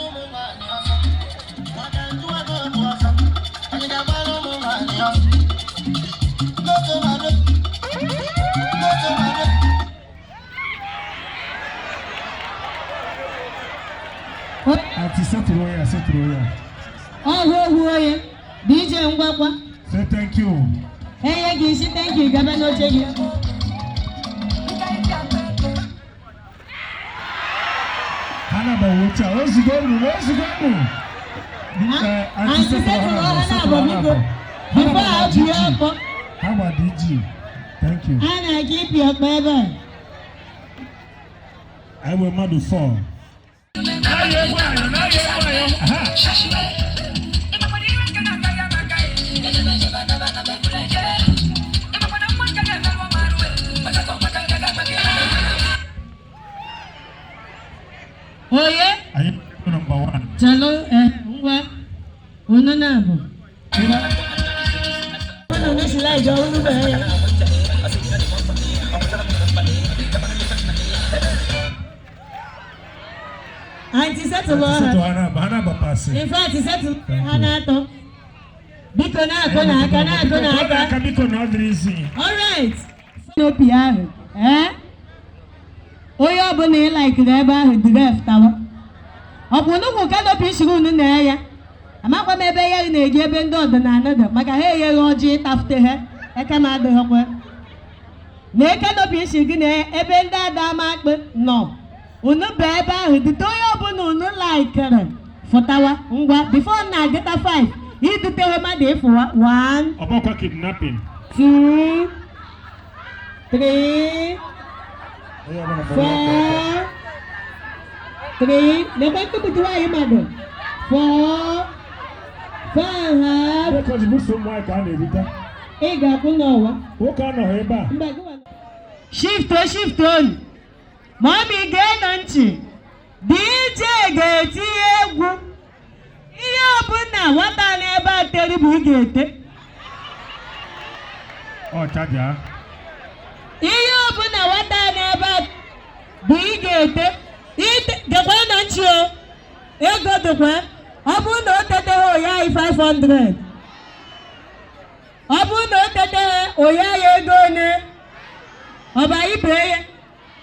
Aunty setụrụ onye a, setụrụ onye a. Ọhụ ohu onye DJ ngwakwa. Say thank you. Enye gị isi thank you, gaba n'oche gị. Ha na-agbanwe oche a. Ozugbo nụ, ozugbo nụ. Aunty Aunty setụrụ ha na-abọ biko. Before a pịa ọkpọ. Ha gba DG. Thank you. A na-aga ịpị ọkpọ ebe a. Anyị nwere mmadụ 4. Aha. Oye. Anyị bụ nọmba 1. Chalo, ngwa unu na-abụ. Unu nesila ije unu bee ya. Aunty setụlụ Aunty setụlụ ha. ha na-abụ, ha na-abụ pasị. In fact, setụlụ ha na-atọ. Biko na-akụ n'aka, na-akụ n'aka. Aka biko na ọ dịrị isi. All right. N'opi ahụ, ee? Onye ọbụla ị laikiri ebe ahụ diref tawa. Ọ bụ nnukwu kanopi shiri unu na ya. Amakwa m ebe ya na-eji ebe ndị ọdịnala dị maka ha egheghị ọjị ịtafute ha eke m adịghịkwa. Lee kanopi shiri gị na ebe ndị ada ama akpị nọ. Unu bụ ebe ahụ dute onye ọbụla unu laikiri fụtawa ngwa before m na-agụta 5 idutewe mmadụ ịfụwa 1 Ọ bụkwa kidnapping. 2 3 Onye ọbụla gbara ọkọ. 4 3 nekwe nkụpụta nwaanyị mmadụ 4 4 and a half. Nwoke ji buso ụmụ nwaanyị ka a na-erute. Ị ga-akwụ n'ọwa. Nwoke anọghị ebe a. Mba, gị nwa- Shift o shift on. Mọmi geenụ ntị. DJ ga-etinye egwu. Ihe ọbụla nwata n'ebe a tere bụ ị ga-ete. Ọ chaja. Ihe ọbụla nwata n'ebe a bụ ị ga-ete. Ite gekwanụ ntị o. Ego dịkwa. Ọ bụrụ na o teteghị oye anyị 500. Ọ bụrụ na o teteghị oye anyị ego one. Ọ bụ anyị bee ya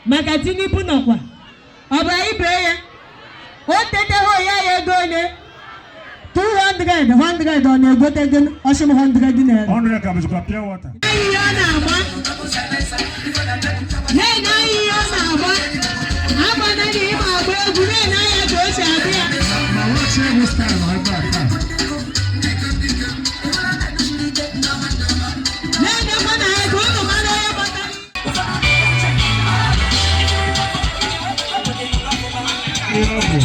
maka Tinubu nọkwa. Ọ bụ anyị bee ya. O teteghị oye anyị ego one. 200 100 ọ na-egote gịnị? Ọsị m 100 naira. 100 ka bụzikwa pure water. Ihe ọ na-agba. Na-ene ihe ọ na-agba. Agbana na ịma agba egwu na-ene anya ka o si abịa ya. Ma nwachi egwu star nọ ebe a taa. Na-enekwa na ya ka unu mara onye gbata. Ihe ọ bụ.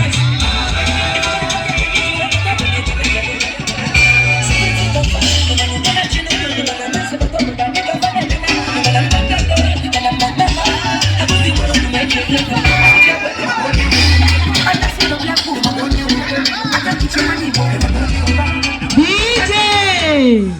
DJ!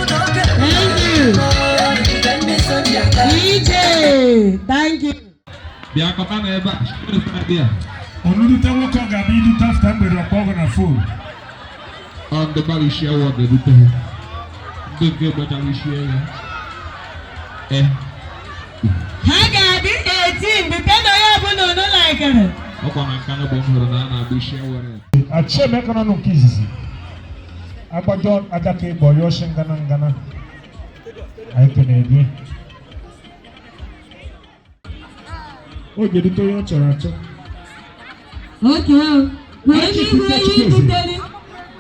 Thank you. DJ, thank you. Bịa kọta na ebe a, bịa. Oludute nwoke ọ ga-abịa idute afta mgbede ọkpọ ọgụ na fon. Ọ ndị gbara isi awọ ga-erute ha. Ndị nke gbachara isi ya. Ha ga-adị 18 dute na onye ọbụla unu laikere. Ọkwa na nka na bụ m hụrụ na a na-agba isi awọ ya. Achiemeka nọ nke izizi. Agbajọ adaka ịgba ọyọ ọshị ngana ngana. Anyị kene gị. O ga-erute onye ọ chọrọ achọ. Okay. Were n'ihu ehi dutere.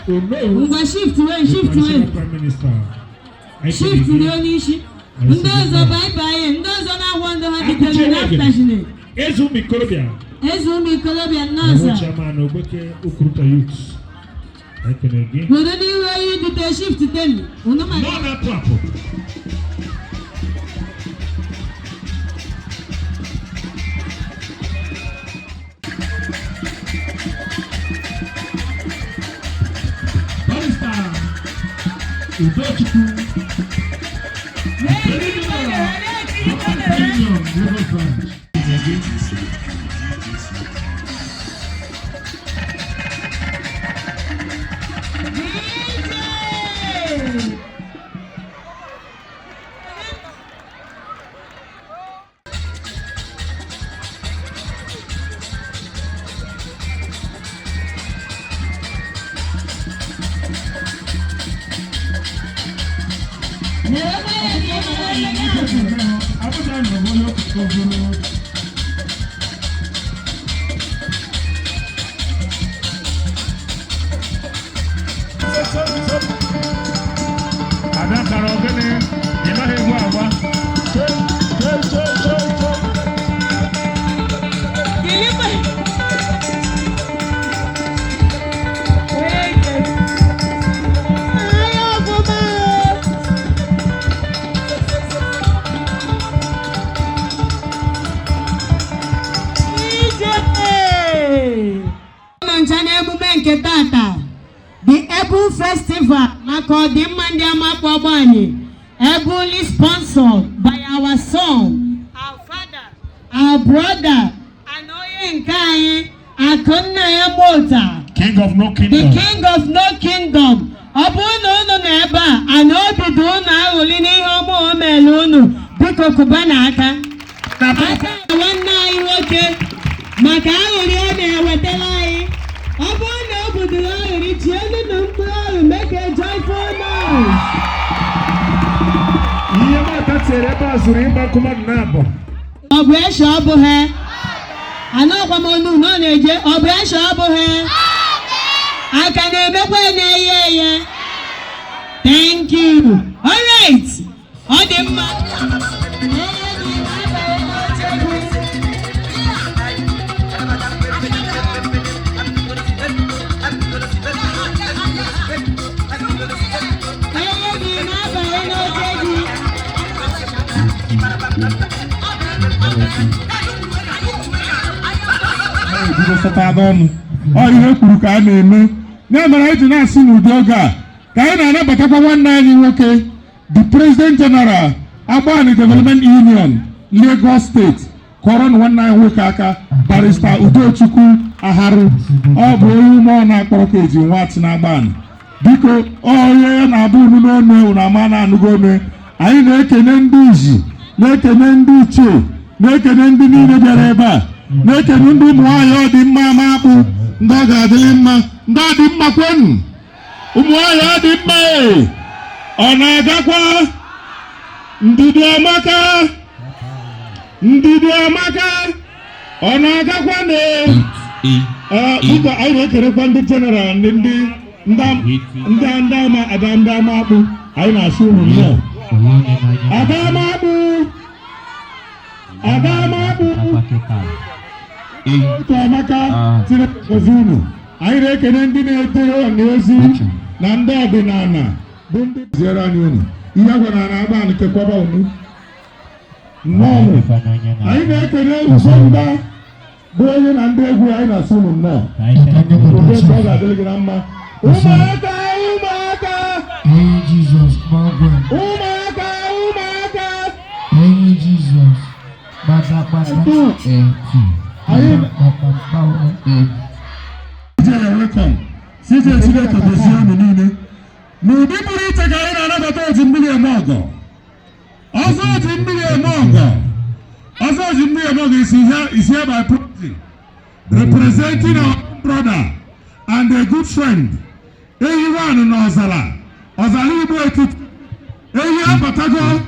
Onowu, Ngwa shift wee shift wee. Traditional Prime Minister. Shift dị onye isi. Ndị ọzọ bye bye, ndị ọzọ na-agwọ ndụ ha dutere n'aftashine. Eze ụmụ ikorobịa. Eze ụmụ ikolobịa Ọwụ nọọsụ. chairman Ogbeke Ukuruta Youth. Ekele gị. Were n'ihu ehi dutere shift temi. Unu ma Nọ na-apụ apụ. Barrister Udochukwu. Union Lagos Branch. Abuja nọ onye okpukpe. Ada tara ogene, ị naghị egwu agba. Chee, chee, chee, chee, chee. Nọ ncha n'emume nke tata, the Ebul Festival maka ọdịmma ndị Amakpọ Ọgbọanyị, ebully sponsored by our son, our father, our brother, and onye nke anyị, Akụnna ya Mota, King of no the kingdom. king of no kingdom. Ọ bụrụ na unu nọ ebe a, ana obi dị unu aghụlị n'ihe ọma o mere unu, biko kụba n'aka. Aka nwanne anyị nwoke maka aghụrị ọ na-ewetara anyị. Ọ bụrụ na o budoro aghụrị, tielu na mkpụrụ ọrụ, make a joyful noise. Ihe mata tinyere ebe a zuru ịgba nkụ mmadụ na-abụ. Ọ bụ eshe ọ bụghị? Anọkwa m onu na ọ na-eje, ọ bụ eshe ọ bụghị? Aka na-emekwa na-eye eye. Thank you. All right. Ọ dị mma. Onye gị na-abanye n'oche gị. Ebido sọtaba ọnụ ọ ihe kwuru ka a na-eme ya mere anyị ji na-asị n'ụdị oge a ka anyị na-anabatakwa nwanne anyị nwoke, the President General, Agbani Development Union, Lagos State. Kọrọ na nwanne anyị nwoke aka, Barrister Udochukwu Aharụ. Ọ bụ onye ume ọ na-akpọrọ ka eji nwa atị na Agbani. Biko, onye ya na-abụ unu n'ọnụ unu ama na-anụgo ome. Anyị na-ekene ndị izi, na-ekene ndị ichie, na-ekene ndị niile bịara ebe a, na-ekene ndị ụmụ nwaanyị. Ọ dị mma ama akpụ, ndị ọ ga-adịrị mma, ndị ọ dị mma kwenu. Ụmụ nwaanyị, ọ dị mma e, ọ na-agakwa. Ndidi amaka, ndidi amaka, ọ na-agakwa na. Ee, biko, anyị na-ekerekwa ndị general, ndị ndị ndị ndị ama ada, ndị ama akpụ. Anyị na-asị unu nnọọ. Ada ama akpụ, ada ama akpụ, otu amaka tiri ozi unu. Anyị na-ekene ndị na-etere ọna ozi na ndị ọdịnala bụ ndị ziere anyị unu ihe gwara na agba kekwaba unu nnọọ. Anyị na-ekene Uzomba bụ onye na ndị egwu. Anyị na-asị unu nnọọ. Obe ka ọ ga-adịrị gị na mma. Ụmụaka, ụmụaka! Enyi Jizọs kpọmkwem. Ụmụaka, ụmụaka! Enyi Jizọs kpatakpata etu. Anyị Kpakpakpa. CJ, welcome. CJ, Chineke gozie unu niile. N'ụdị pụrụ iche ka anyị na-anabata oji mmiri eme ọgọ. Ọzọ oji mmiri eme ọgọ. Ọzọ oji mmiri eme ọgọ is here by proxy, representing our brother and a good friend. Eyi one n'ọzara. Ọzara Igbo etiti. Eyi abatago.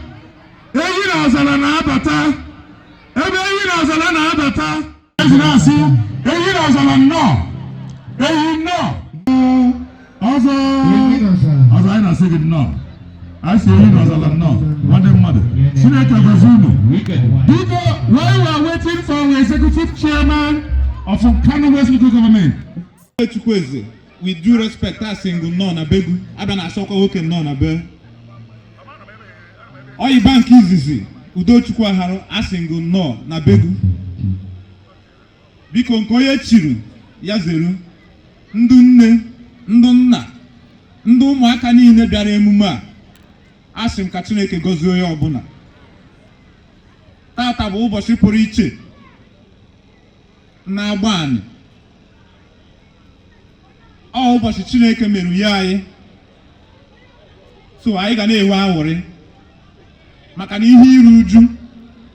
Eyi na ọzara na-abata. Ebe eyi na ọzara na-abata. Ezi na-asị, eyi na ọzara nnọọ. Eyi nnọọ. Ọzọ ọzọ, anyị na-asị gị nnọọ. Anyị si eyi n'ọzala nnọọ, nwanne mmadụ. Chineke gozie unu. Biko, while we are waiting for our executive chairman of Nkanu West Local Government. Chukwueze, with due respect, asị ngụ nnọọ na begu abịa na asọkwa nwoke nnọọ na be oyi bank izizi. Udochukwu aharụ, asị ngụ nnọọ na begu. Biko, nke onye chiri ya zeru. Ndụ nne, ndụ nna, ndị ụmụaka niile bịara emume a, asị m ka Chineke gọzie onye ọbụla. Tata bụ ụbọchị pụrụ iche na-agba anyị. Ọ ụbọchị Chineke mere ya anyị, so anyị ga na-enwe aṅụrị maka na ihe iru uju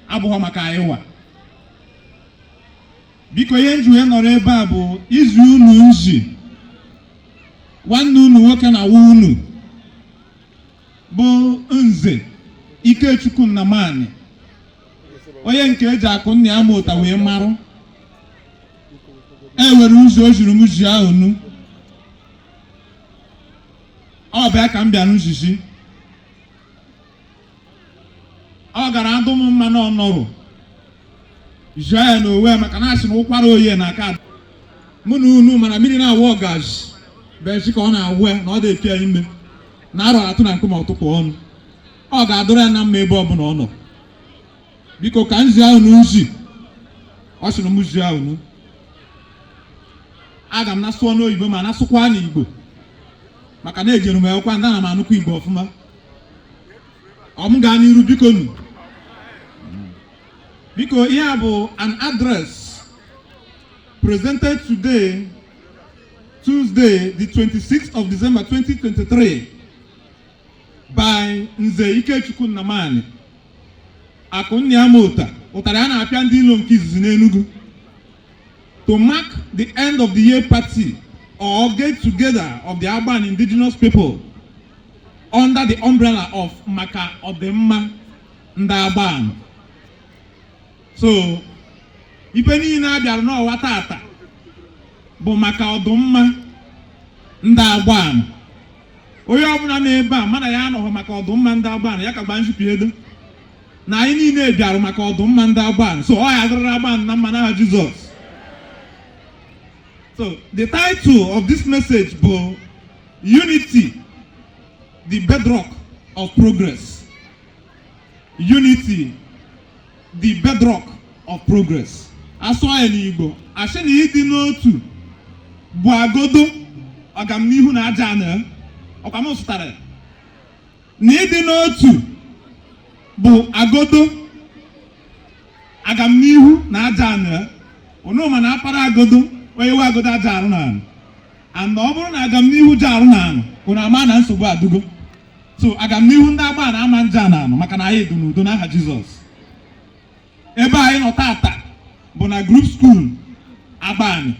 abụghị maka anyị wa. Biko, ihe nji wee nọrọ ebe a bụ izu unu nzi nwanne unu nwoke na nwa unu bụ Nze Ikechukwu Nnamani, onye nke eji akụ nna ya ma ụta wee marụ. E were ụzọ o jiri m ji ahụ nu ọ bịa ka m bịara nzizi. Ọ gara adụ m mma na ọnọrụ jụọ ya n'onwe ya, maka na asị na ụkwara oye na aka mụ na unu, mana mmiri na-awụ ọgazi bụ ka ọ na-awụ ya na ọ dị epịa ime na arọ atụ na nkume ọtụpụ ọnụ. Ọ ga-adụrụ ya na mma ebe ọbụla ọ nọ. Biko, ka nzi ahụ na nzi ọ sịrị m zi ahụ nu, aga m na-asụọ n'oyibo ma na-asụkwa n'Igbo, maka na ejere m akwụkwọ ndị ana m anụkwa Igbo ọfụma. Ọ m gaa n'iru. Biko nu, biko, ihe a bụ an address presented today, Tuesday, the 26th of December 2023, by Nze Ikechukwu Nnamani Akụnniamota, ụtarị a na-apịa ndị ilo nke izizi n'Enugu, to mark the end of the year party or get together of the Agbani indigenous people under the umbrella of Maka Ọdịmma ndị Agbani. So ife niile a bịara n'ọwa tata bụ maka ọdụmma ndị Agbani. Onye ọbụla n'ebe a mana ya anọghị maka ọdụmma ndị Agbani ya ka gba nzipụ na anyị niile bịara maka ọdụmma ndị Agbani. So ọ ya dịrịrị Agbani na mma n'aha Jizọs. So the title of this message bụ "Unity, the Bedrock of Progress". Unity, the Bedrock of Progress. Asụọ ya n'Igbo, asị na ịdị n'otu bụ agodo ọganihu na aja na ọkwa m zụtara ya. Na ịdị n'otu bụ agodo agamnihu na aja na unu ma na akpara agodo onye we agodo aja arụ na anụ and ọ bụrụ na agamnihu ji arụ na anụ, unu ama na nsogbu adụgo. So agamnihu ndị agba na ama nje na anụ, maka na anyị dị n'udo n'aha Jizọs. Ebe anyị nọ tata bụ na group school Agbani,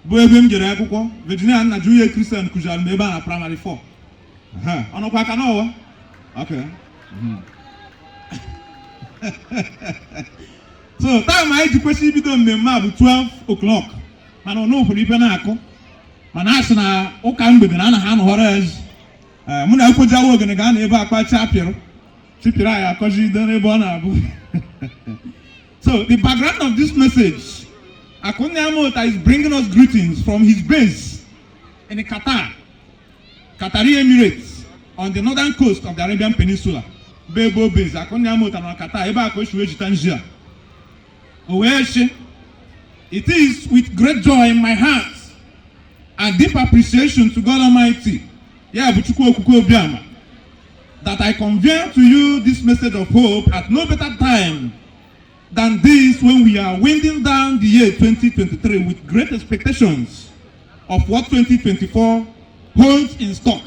bụ ebe m jere akwụkwọ. Virginia nna Julie Christian kụziara m ebe a na primary 4. Ọ nọkwa aka n'ọwa. Okay. So time anyị ji kwesị ibido mmemme a bụ 12 o'clock, mana ọnụ hụrụ ife na-akụ, mana a sị na ụka mgbede na anaghị anọghọrọ ezi. Mụ na ekwejawa ogene ga na ebe akpa chi apịrị chipịrị anyị akọjide n'ebe ọ na-abụ. So the background of this message: Akunne Amota is bringing us greetings from his base in Qatar, Qatari Emirates, on the northern coast of the Arabian Peninsula. Bụ ebe o base Akunne Amota nọ na Qatar, ebe a ka o si wee jita nji a. O wee sị, "It is with great joy in my heart and deep appreciation to God Almighty, ya bụ Chukwu Okwukwe Obiama, that I convey to you this message of hope at no better time than this, when we are winding down the year 2023 with great expectations of what 2024 holds in stock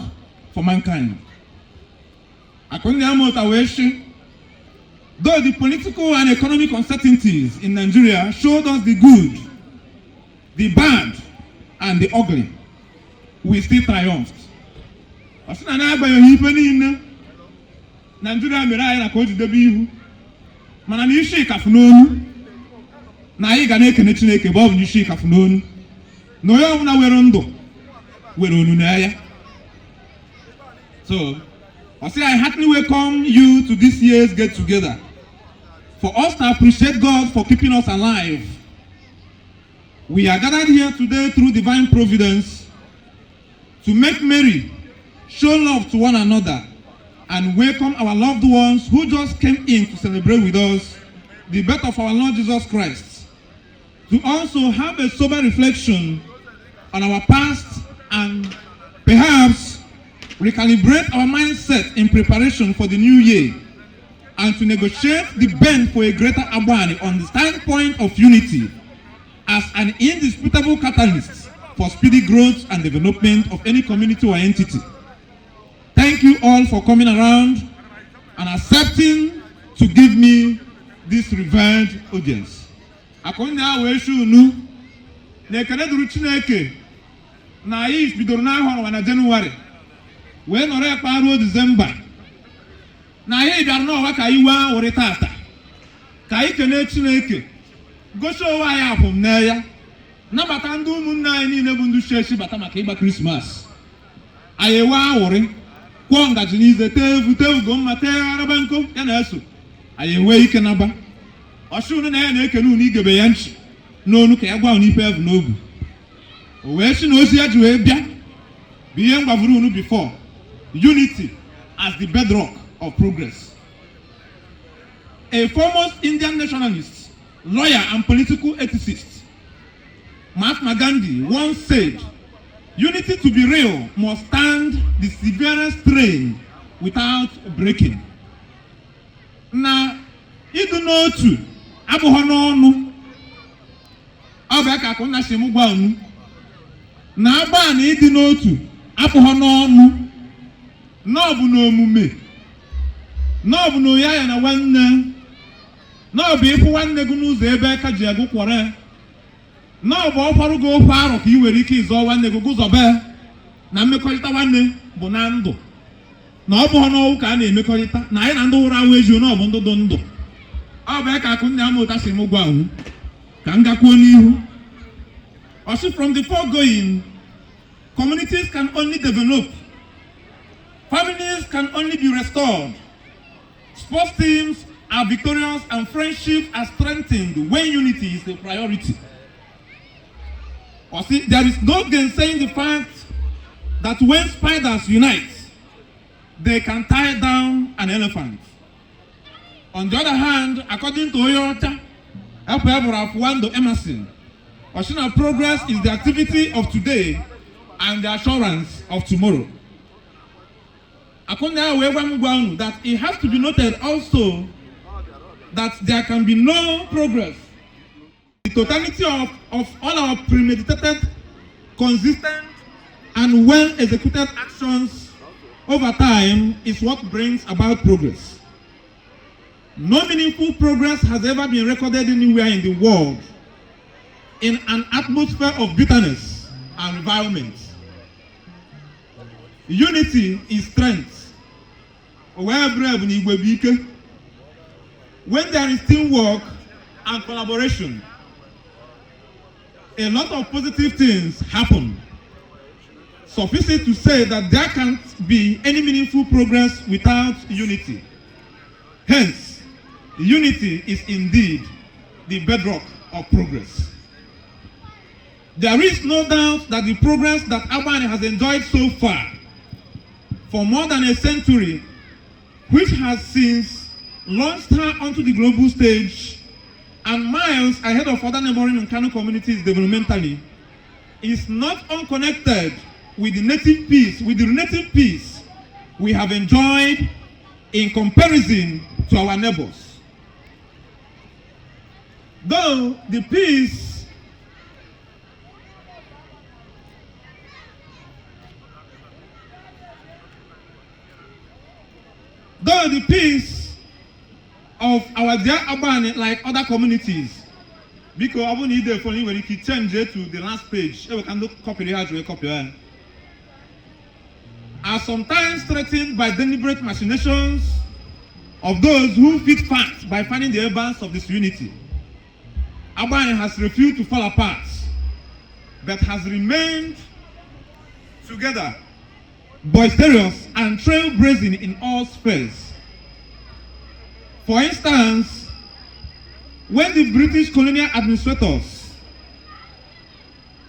for mankind." Akunne Amota wee sị, "Though the political and economic uncertainties in Nigeria showed us the good, the bad, and the ugly, we still triumphed." Ọ sị na n'agbanyeghị ife niile Nigeria mere anyị na ka o jidebe ihu, mana na isi ịkafụ n'onu na anyị ga na-ekene Chineke bụ ọ bụ na isi ịkafụ n'onu. Na onye ọbụla nwere ndụ nwere onunu ya. So I say, I heartily welcome you to this year's get together for us to appreciate God for keeping us alive. We are gathered here today through divine providence to make merry, show love to one another, and welcome our loved ones who just came in to celebrate with us the birth of our Lord Jesus Christ. To also have a sober reflection on our past and perhaps recalibrate our mindset in preparation for the new year and to negotiate the bend for a greater Agbani on the standpoint of unity as an indisputable catalyst for speedy growth and development of any community or entity. Thank you all for coming around and accepting to give me this revered audience. Akụnna wee sị unu na ekele dịrị Chineke na anyị bidoro n'ahọ na Jenụwarị wee nọrọ ekpe ruo Disemba, na anyị bịara n'ọwa ka anyị wee aṅụrị tata, ka anyị kelee Chineke, gosi onwe anyị akwụm n'ya, nabata ndị ụmụnne anyị niile bụ ndị shi eshi bata maka ịgba Krismas. Anyị ewe aṅụrị, kwụọ ngaji n'ize, tee evu, tee ugo mma, tee araba nkụ ya na-eso anyị enwee ike naba ọchị. Unu na ya na-ekene unu igebe ya nchi n'onu ka ya gwa unu ife evu n'obu. O wee sị na ozi ya ji wee bịa bụ ihe m gwavuru unu before: unity as the bedrock of progress. A foremost Indian nationalist, lawyer and political ethicist, Mahatma Gandhi, once said, "Unity to be real must stand the severest strain without breaking." Na ịdị n'otu abụghị n'ọnụ. Ọ bụ ya ka Akụnna si m gwa unu na agba na ịdị n'otu abụghị n'ọnụ, na ọ bụ n'omume, na ọ bụ na onye anya na nwanne, na ọ bụ ịfụ nwanne gị n'ụzọ ebe aka ji agụ kwọrọ ya, na ọ bụ ọkwarụ gị ofe arọ ka ị nwere ike ịzọ nwanne gị gụzọbe. Na mmekọrịta nwanne bụ na ndụ, na ọ bụghị n'ọnwụ ka a na-emekọrịta. Na anyị na ndị nwụrụ anwụ ejighị, na ọ bụ ndụ dị ndụ. Ọ bụ ya ka Akụnna Amụta si m gwa unu ka m gakwuo n'ihu. Ọsị, from the foregoing, communities can only develop, families can only be restored, sports teams are victorious and friendships are strengthened when unity is a priority. Ọsị, there is no gainsaying the fact that when spiders unite, they can tie down an elephant. On the other hand, according to Oyorcha, Ralph Emerson, Oshina, progress is the activity of today and the assurance of tomorrow. Akunna wee gwa m gwa unu that it has to be noted also that there can be no progress. The totality of all our premeditated, consistent, and well-executed actions over time is what brings about progress. No meaningful progress has ever been recorded anywhere in the world in an atmosphere of bitterness and revilement. Unity is strength. Wee bụrụ bụ na igwe bụ ike. When there is teamwork and collaboration, a lot of positive things happen. Suffice it to say that there can't be any meaningful progress without unity. Hence, unity is indeed the bedrock of progress. There is no doubt that the progress that Agbani has enjoyed so far for more than a century, which has since launched her onto the global stage and miles ahead of other neighboring Nkanu communities developmentally, is not unconnected with the relative peace we have enjoyed in comparison to our neighbors. Though the peace though the peace of our dear Agbani, like other communities, biko, ọ bụrụ na ide phone, ị nwere ike change to the last page ewe ka ndị kọpịrị ha ji wee kọpị ya, are sometimes threatened by deliberate machinations of those who feed fat by finding the embers of disunity, Agbani has refused to fall apart. but has remained together, boisterous and trailblazing in all spheres. For instance, when the British colonial administrators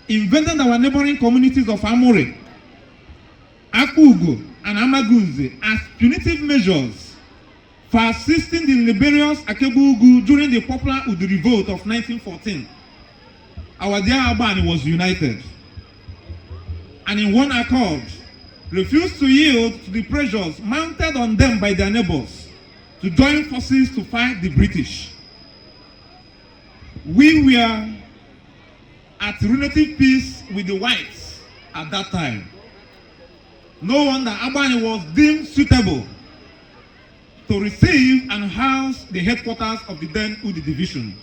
invaded our neighboring communities of Amuri, Akugo, and Amagunze as punitive measures for assisting the rebellious Akebugu during the popular Udi Revolt of 1914, our dear Agbani was united and in one accord refused to yield to the pressures mounted on them by their neighbors to join forces to fight the British. We were at relative peace with the whites at that time. No wonder Agbani was deemed suitable to receive and house the headquarters of the then Udi division.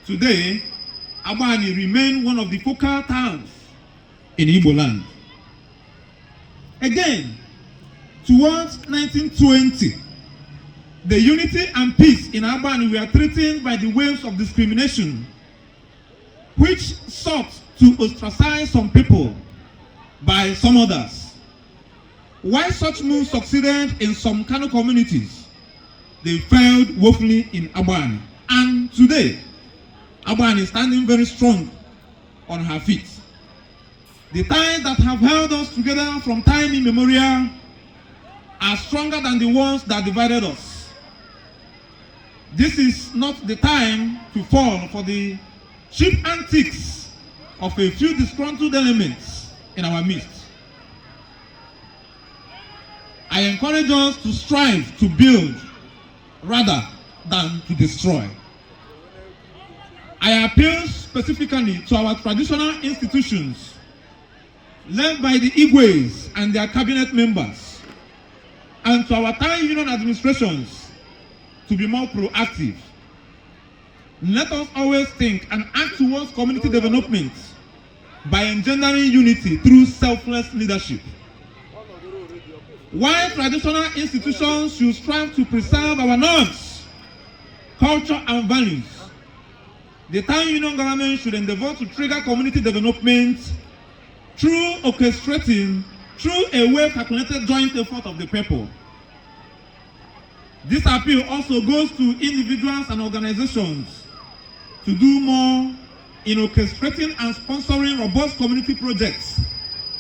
Today, Agbani remained one of the focal towns in Igbo land. Again, towards 1920, the unity and peace in Agbani were threatened by the waves of discrimination which sought to ostracize some people by some others. While such moves succeeded in some Kano communities, they failed woefully in Agbani. And today, Agbani is standing very strong on her feet. The ties that have held us together from time immemorial are stronger than the ones that divided us. This is not the time to fall for the cheap antics of a few disgruntled elements in our midst. I encourage us to strive to build rather than to destroy. I appeal specifically to our traditional institutions led by the Igwes and their cabinet members, and to our town union administrations to be more proactive. Let us always think and act towards community development by engendering unity through selfless leadership. While traditional institutions should strive to preserve our norms, culture, and values, the town union government should endeavor to trigger community development through orchestrating through a well-calculated joint effort of the people. This appeal also goes to individuals and organizations to do more in orchestrating and sponsoring robust community projects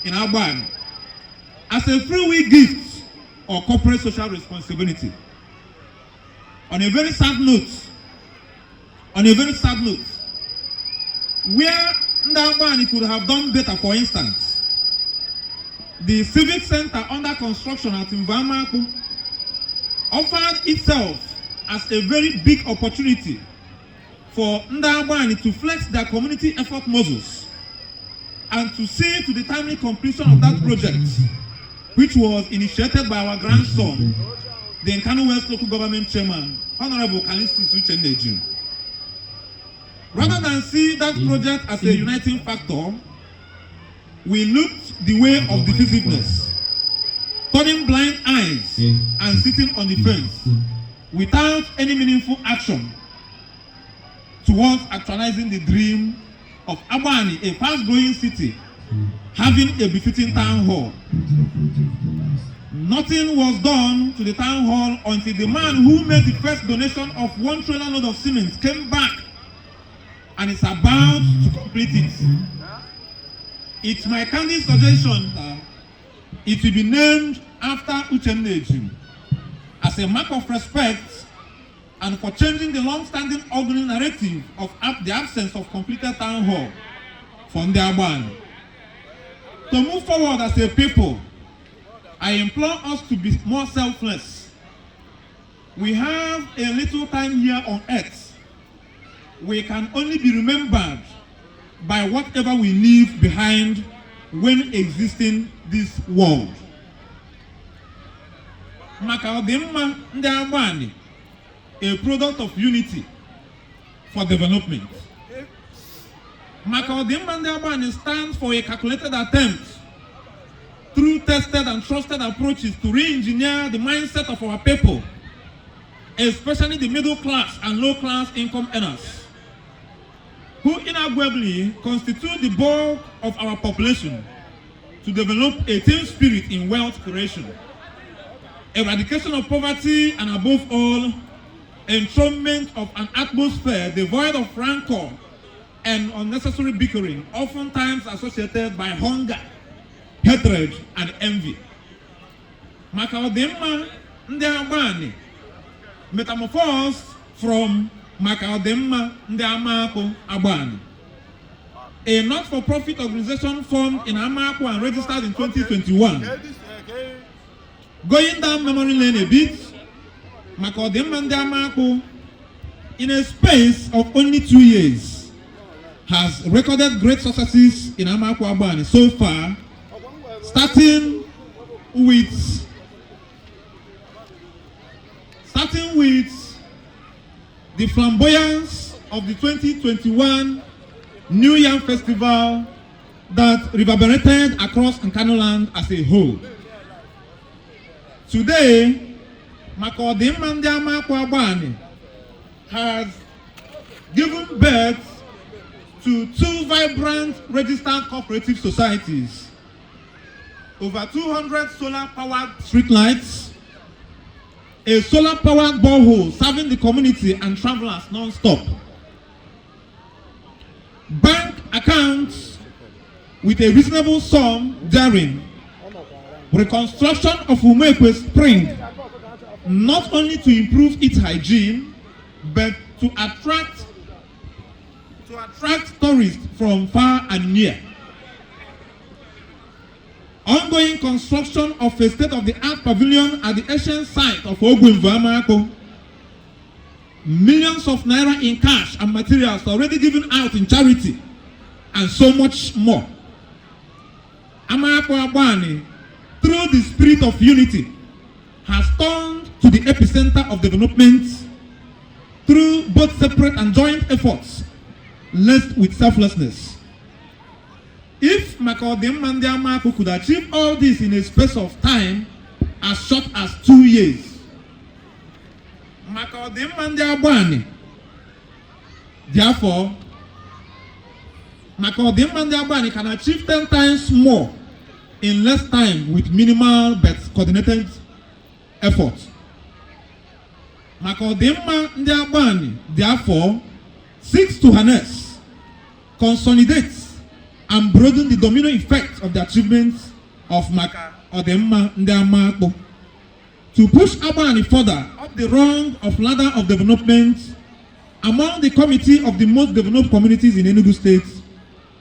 in Agbani as a free will gift or corporate social responsibility. On a very sad note, on a very sad note, where Ndị Agbani could have done better, for instance, the civic center under construction at Mvamaku offered itself as a very big opportunity for Ndị Agbani to flex their community effort muscles and to see to the timely completion of that project, which was initiated by our grandson, the Nkanu West Local Government Chairman, Honorable Callistus Uchenna Ejim. Rather than see that project as a uniting factor, we looked the way of divisiveness, turning blind eyes and sitting on the fence without any meaningful action towards actualizing the dream of Agbani, a fast-growing city, having a befitting town hall. Nothing was done to the town hall until the man who made the first donation of one trailer load of cement came back and is about to complete it. It's my candid suggestion that it will be named after Uchenna Ejim as a mark of respect and for changing the long-standing ugly narrative of the absence of completed town hall for Ndị Agbani. To move forward as a people, I implore us to be more selfless. We have a little time here on earth. We can only be remembered by whatever we leave behind when exiting this world. Maka ọdịmma ndị Agbani, a product of unity for development. Maka ọdịmma ndị Agbani stands for a calculated attempt through tested and trusted approaches to re-engineer the mindset of our people, especially the middle class and low class income earners. who inarguably constitute the bulk of our population, to develop a team spirit in wealth creation, eradication of poverty, and above all, enthronement of an atmosphere devoid of rancor and unnecessary bickering, oftentimes associated by hunger, hatred, and envy. Maka ọdịmma ndị Agbani metamorphosed from Maka Ọdịmma Ndị Amakụ Agbani, a not-for-profit organization formed in Amaku and registered in 2021. Going down memory lane a bit, Maka Ọdịmma Ndị Amaku, in a space of only 2 years, has recorded great successes in Amaku Agbani so far, starting with the flamboyance of the 2021 New Yam Festival that reverberated across Nkanu as a whole. Today, Maka Ọdịmma Ndị Amakụ Agbani has given birth to two vibrant registered cooperative societies, over 200 solar-powered streetlights, a solar-powered borehole serving the community and travelers non-stop, bank accounts with a reasonable sum therein, reconstruction of Umekwe Spring, not only to improve its hygiene, but to attract tourists from far and near. Ongoing construction of a state-of-the-art pavilion at the ancient site of Ogwinvu Amako. Millions of naira in cash and materials already given out in charity, and so much more. Amako Agbani, through the spirit of unity, has turned to the epicenter of development through both separate and joint efforts, laced with selflessness. If Maka Ọdịmma Ndị Amaku could achieve all this in a space of time as short as 2 years, Maka Ọdịmma Ndị Agbani, therefore, Maka Ọdịmma Ndị Agbani can achieve 10 times more in less time with minimal but coordinated effort. Maka Ọdịmma Ndị Agbani, therefore, seeks to harness, consolidate, and broaden the domino effect of the achievements of Maka Ọdịmma Ndị Amakpụ to push Agbani further up the rung of ladder of development among the committee of the most developed communities in Enugu State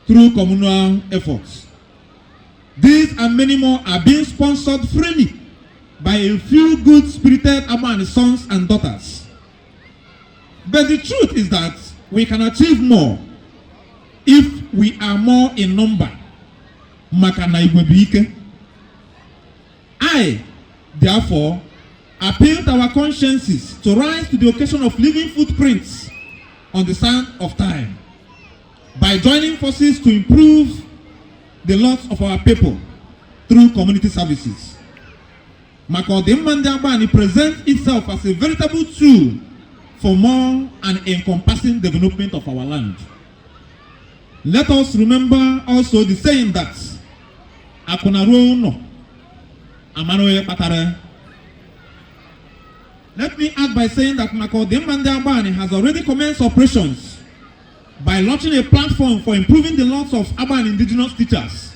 through communal efforts. These and many more are being sponsored freely by a few good-spirited Agbani sons and daughters. But the truth is that we can achieve more if we are more in number. Maka na igwe bụ ike. I, therefore, appeal to our consciences to rise to the occasion of leaving footprints on the sand of time by joining forces to improve the lot of our people through community services. Maka Ọdịmma Ndị Agbani presents itself as a veritable tool for more and encompassing development of our land. Let us remember also the saying that akụ na-ruo ụlọ amara onye kpatara ya. Let me add by saying that Maka Ọdịmma Ndị Agbani has already commenced operations by launching a platform for improving the lots of Agbani indigenous teachers.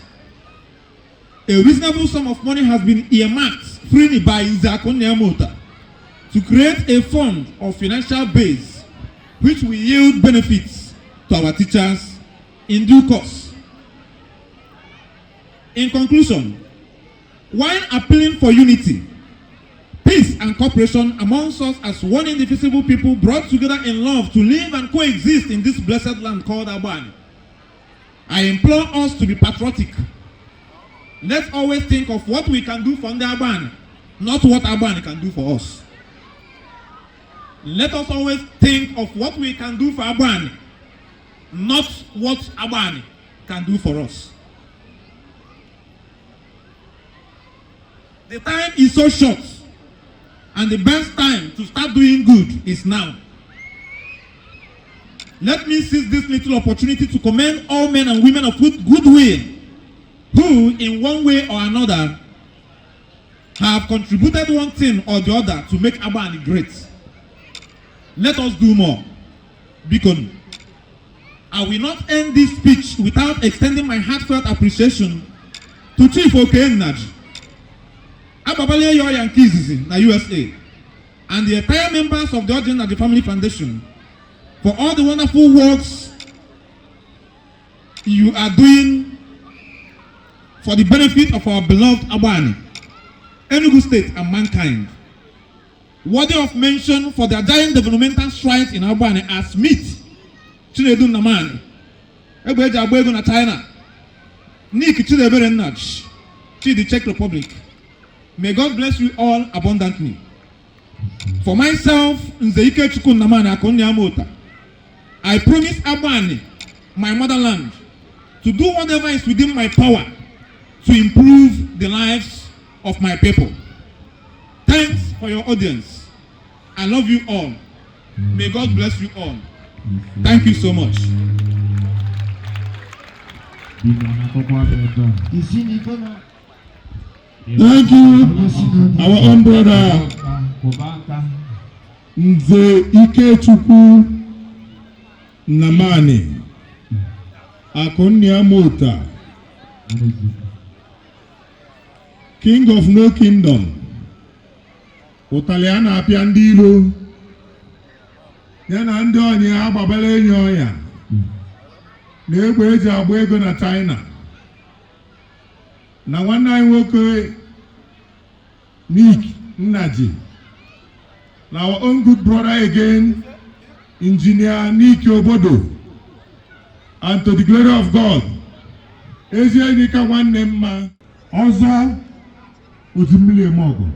A reasonable sum of money has been earmarked freely by Nze Akunne Mota to create a fund of financial base which will yield benefits to our teachers in due course. In conclusion, while appealing for unity, peace and cooperation amongst us as one indivisible people brought together in love to live and coexist in this blessed land called Agbani, I implore us to be patriotic. Let's always think of what we can do for Ndị Agbani, not what Agbani can do for us. Let us always think of what we can do for Agbani, not what Agbani can do for us. The time is so short, and the best time to start doing good is now. Let me seize this little opportunity to commend all men and women of goodwill who, in one way or another, have contributed one thing or the other to make Agbani great. Let us do more. Bikonu. I will not end this speech without extending my heartfelt appreciation to Chief Oke Nnaji, Agbabali Yoya nke izizi na USA, and the entire members of the Orji Nnaji Family Foundation for all the wonderful works you are doing for the benefit of our beloved Agbani, Enugu State, and mankind. Worthy of mention for their giant developmental strides in Agbani are Smith, Chinedu Nnamani, Egbe eji agba ego na China, Nick Chidebere Nnaji, Chidi, Czech Republic. May God bless you all abundantly. For myself, Nze Ikechukwu Nnamani Akunne Amota, I promise Agbani, my motherland, to do whatever is within my power to improve the lives of my people. Thanks for your audience. I love you all. May God bless you all. Thank you so much. Thank you, our own brother, Nze Ikechukwu Nnamani, Akunnia Mota, King of no kingdom, ụtalị a na-apịa ndị ilo, ya na ndị ọnya agbabala enyi ọnya, na egbe eji agba ego na China, na nwanne anyị nwoke Nick Nnaji, na our own good brother again, Engineer Nick Obodo, and to the glory of God, ezi enyi ka nwanne mma, ọzọ otu mmiri eme ọgụ,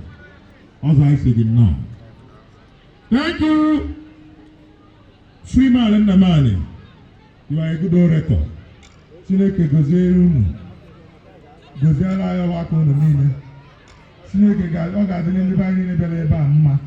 ọzọ anyị sị gị nnọọ. Thank you, Freeman Nnamani, you are a good orator. Chineke gozie unu, goziere anyị ọgbakọ unu niile. Chineke ọ ga-adịrị ndị be anyị niile bịara ebe a mma.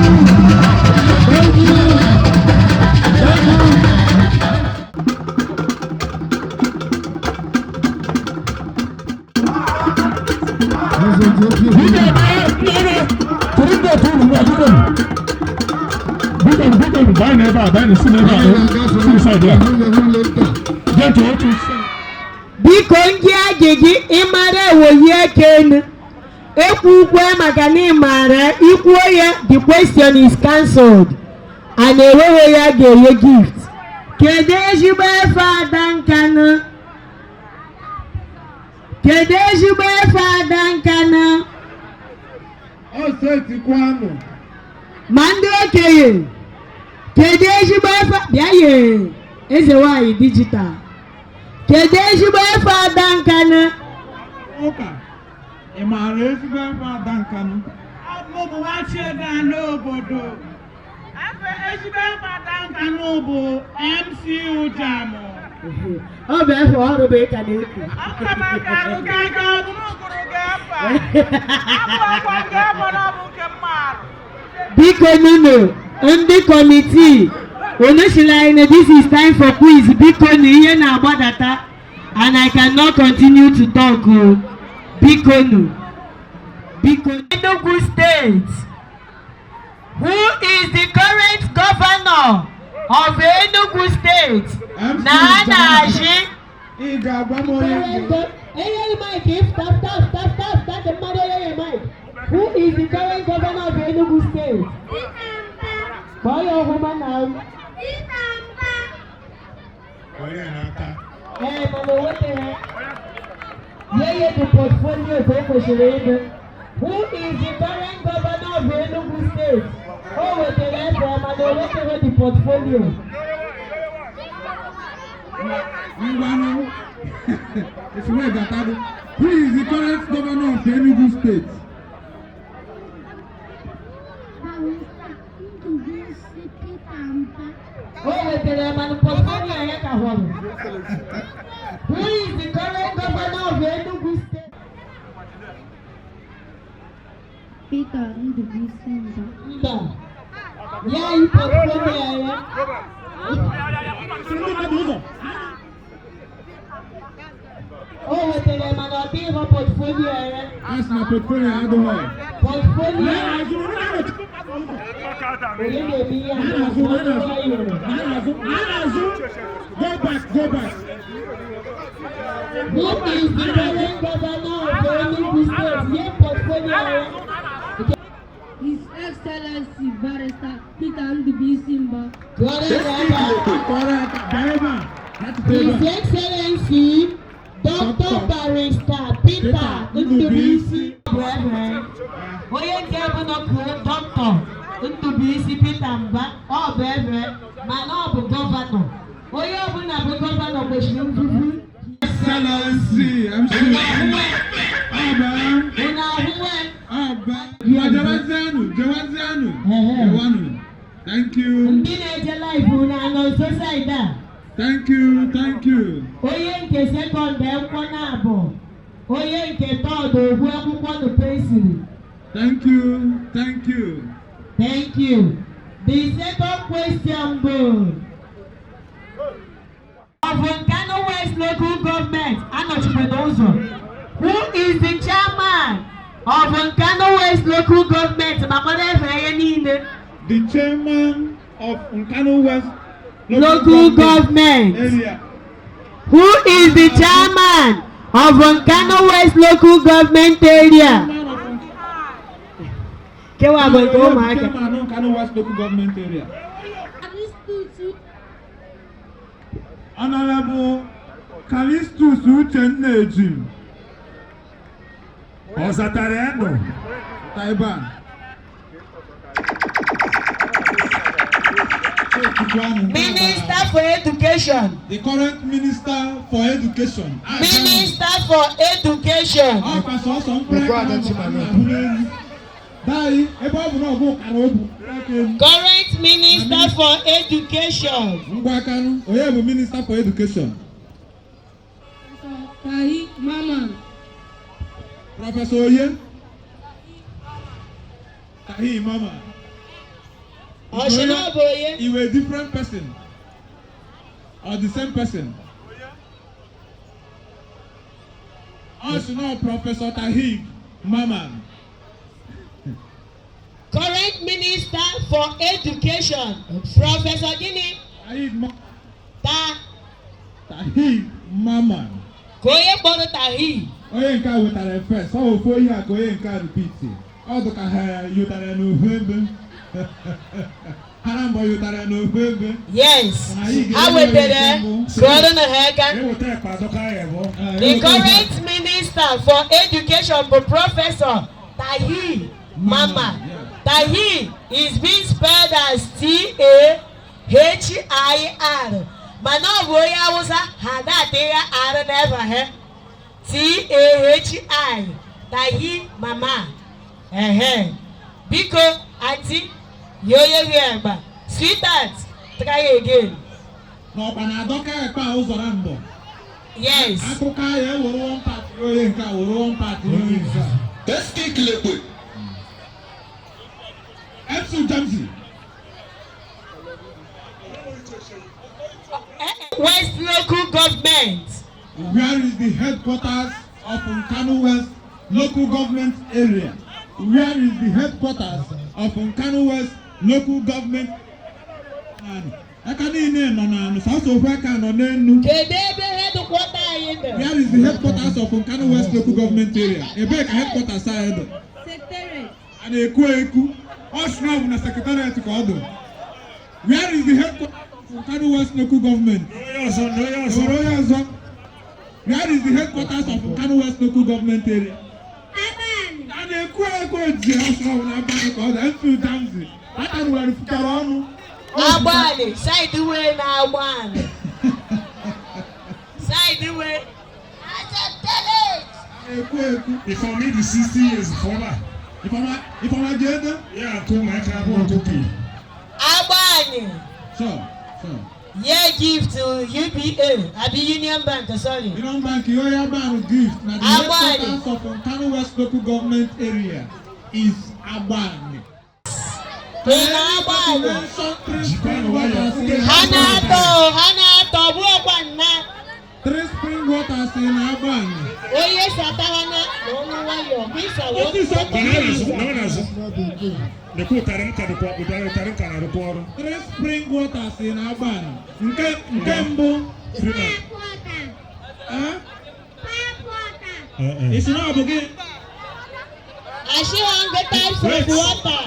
Thank you. Thank you. Biko, ndị agịgị ịmara ewoyi eke enu ekwu ukwe maka na ịmara ikwuo ya, the question is cancelled and enweghị ya ga-enye gift. Kedu ezigbo efe ada Nkanụ? Kedu ezigbo efe ada Nkanụ? Ma ndị okenye, kedu ezigbo efe? Bịa ye, eze nwanyị digital, kedu ezigbo efe ada Nkanụ? Ụka, ị maara ezigbo efe ada Nkanụ? Ọ bụ Nwachiego n'obodo. Efe ezigbo efe ada Nkanụ bụ MC Ụjamụ. Ọ bụ efe ọrụ bụ ịka na-ekwu. Ọkamaka nke aka ọdụmụgụrụ ga-efe. Abụ ọkwa nke ebe na ọ bụ nke mmadụ. Biko nunu, ndị committee unu siri anyị na this is time for quiz. Biko nu, ihe na-agbadata and I cannot continue to talk o. Biko nu, biko. Enugu State, who is the current governor of Enugu State? Na a na-achị Ị ga-agwa m onye bụ Enye mic if tap tap tap tap tap mmadụ onye nye mic. Who is the current governor of Enugu State? Kpọọ ya ọhụma na. Ee, mana o wetaghị. Nye ya the portfolio ka o kwesịrị ịdị. Who is the current governor of Enugu State? O wetara efe mana o wetaghị the portfolio. Ngwanụ, esiwe gatado. Who is the current governor of Enugu State? Barrister Ndubuisi Peter Mba. O wetara mana portfolio ya ka hụrụ. Who is the current governor of Enugu State? Peter Ndubuisi Mba. Mba. Ya yi portfolio ya. Ndị mmadụ ụzọ. O wetara mana ọ dịghị portfolio ya. A sị na portfolio adịghị. Portfolio. Na-azụ, na-anọchi. Onye na-eme ihe a? Na-azụ, na-azụ, na-azụ, na-azụ. Go back, go back. Who is the current governor of Enugu State? Nye portfolio ya. His Excellency Barrister Peter Ndubuisi Mba. Tụọrọ ya aka. Kọrọ aka, bịa ebe a. Gatụta ebe His a. Excellency Dr. Barrister Peter Ndubuisi. Onye nke bụ nọkụrụ Dr. Ndubuisi Peter Mba, ọ bụ ebe mana ọ bụ governor. Onye ọbụla bụ governor kwesịrị mfufu. Excellency MC Ọba. Unu ahụwe? Ọba. Ngwa, jewazianụ, jewazianụ, jewanụ. Thank you. Ndị na-eje live, unu anọ nso side a? Thank you, thank you. Onye nke second akwụkwọ na-abụ. Onye nke third ogbu akwụkwọ na pencil. Thank you, thank you. Thank you. The second question bụ of Nkanu West Local Government anọchikwa n'ụzọ. Who is the chairman of Nkanu West Local Government? Makwara efe ihe niile. The chairman of Nkanu West Local Government. Area. Who is the chairman of Nkanu West Local Government Area? Kewa bụ nke ụmụaka. Chairman of Nkanu West Local Government Area. Honorable Callistus Uchenna Ejim. Ọ zatara ya nụ? Taiban. Minister for Education. The current Minister for Education. Minister for Education. Ọ ka sọsọ mkpụrụ aka na-abụ n'elu. Daị, ebe ọ bụ na ọ bụ ụkara obu. Current Minister for Education. Ngwa kanụ, onye bụ Minister for Education? Tahi Mama. Professor Oye? Tahi Mama. Ọ sị na ọ bụ onye? You were a different person or the same person? Ọ sị na ọ Prọfesọ Tahir Mamman. Current Minister for Education, Professor gịnị? Tahir Ma Ta Tahir Mamman. Ka onye kpọrọ Tahir. Onye nke a wetara first, ọ ofu ihe a ka onye nke a repeat. Ọ dị ka ha yotara ya n'ofu ebe. Ha na mbọ yotara ya n'ofu ebe. Yes, Mana anyị ha ga-enye wetara onye nke mbụ. kụọrọ na ha aka. Eweta ekpe adọka ya bụ. The current Minister for Education bụ Professor Tahir Mamman. Tahir is being spelled as Tahir. Mana ọ bụ onye Hausa, ha na-atịgha R n'ebe ha. Tahi, Tahir Mamman. Ehe. Biko, aunty, nye onye gị agba. Sweetheart, try again. N'ọkwa na-adọka ekpe a ụzọ na mbọ. Yes. Akụkọ ya ewere one part onye nke a, were one part onye nke a. Eski Kilekwe. FC Jamsi. West Local Government. Where is the headquarters of Nkanu West Local Government Area? Where is the headquarters of Nkanu West Local Government? Aka niile nọ n'anụ, sọsọ ofu aka nọ n'enu. Kedu ebe headquarter anyị dị? Where is the headquarters of Nkanu West Local Government Area? Ebee ka headquarters anyị dị? Secretariat. A na-ekwu ekwu. Ọ sị na ọ bụ na secretariat ka ọ dị. Where is the headquarters of Nkanu West Local Government? Onye ọzọ na onye ọzọ. Enwere onye ọzọ? Where is the headquarters of Nkanu West Local Government Area? A na-ekwu ekwu ji ọsọ ọ bụ na abalị ka ọ dị mfe damzi. Aka nwere fụtara ọnụ. Agbani, side way na Agbani. Side way. A na-ekwu ekwu. Ifeọma ịdị 60 years Ifeọma. Ifeọma Ifeọma ji ede? Ya nkụ ụmụaka abụọ nkụkị. Agbani. Sure, sure. Yeah, gift to UBA. Abi Union Bank, sorry. Union Bank Yoya Bank gift na the Agbani. headquarters of Nkanu West Local Government Area is Agbani. Ị na-Agbani. Mention three spring waters in Ha na-atọ, ha na-atọ, bụ ọkwa nna. Three spring waters in Agbani. Onye satara na n'ọnụ nwayọọ, bisa Nọ n'azụ, nọ n'azụ. Lekwa ụtarị m ka dịkwa, ụtarị ụtarị m ka na-arụkwa ọrụ. Three spring waters in Agbani. Nke mbụ. Freeman. Eh? Eh, eh. Isi na ọ bụ gị? Ashi 100 types of water.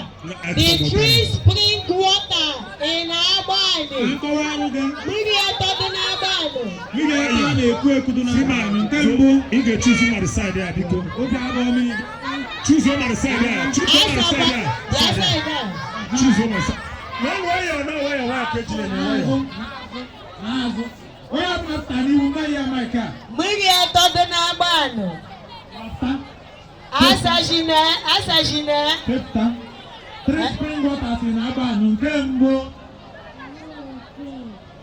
The three spring water in Agbani. Nkọwa arụ gị. Mmiri atọ dị n'Agbani. Mmiri atọ a na-ekwu ekwu dị Freeman, n'Agbani. Nke mbụ. ị ga-echuzu ma the side a biko. Obi abụọ mmiri. Choose one on the side there. Choose one on the Asaba, side there. bịa side a. Choose one on the side. Na nwayọọ, na nwayọọ, nwa aka ejile na nwayọọ. N'azụ. Onye ọbụla pụtara n'ihu mee ya mic a. Mmiri atọ dị n'Agbani. Pụta. Asajine, asajine. Pepta. Three spring waters in Agbani. Nke mbụ.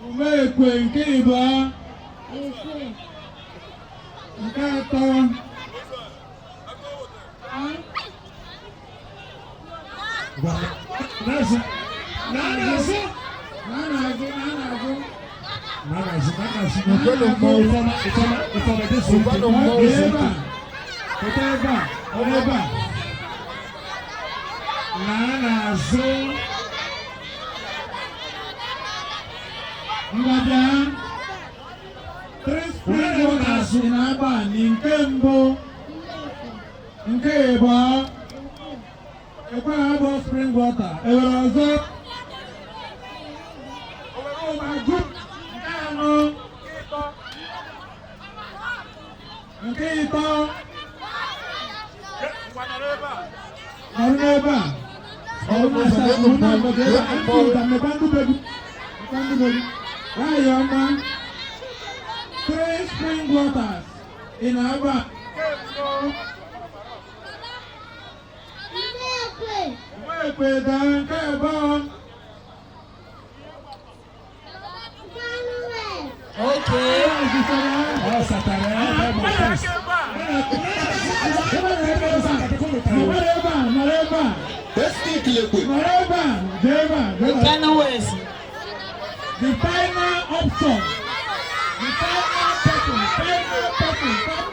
Ume ekwe nke ịbụọ. Nke atọ. N'azụ. Na n'azụ. Na n'azụ, na n'azụ. Na n'azụ, na n'azụ. Ụfọdụ mmọnwụ. Ifeọma, Ifeọma, Ifeọma, this one. Ụfọdụ mmọnwụ. Bịa ebe a. Pụta ebe a. Ọrụ ebe a. Na n'azụ. Ngwa bịa. Three spring waters in Agbani. Nke mbụ. Nke ịbụọ. Ekwe abụọ spring water. Ewere ọzọ. Owere ụmụagụ. Nke anọ. Nke ịtọ. Nọrọ n'ebe a. Ọrụ na-asa ọrụ na-agbado ebe a. Ndị ụda mekwa ndị be gị. Mekwa ndị be gị. Nwayọ ọma. Three spring waters in Agbani. Ekwe daa nke abụọ. Okay. Ọ satara ya, ọ bụ first. Nọrọ ebe a, nọrọ ebe a. Eski Kilekwe. Nọrọ ebe a, jee ebe a, jee nọrọ The final option, the final person, final person, final.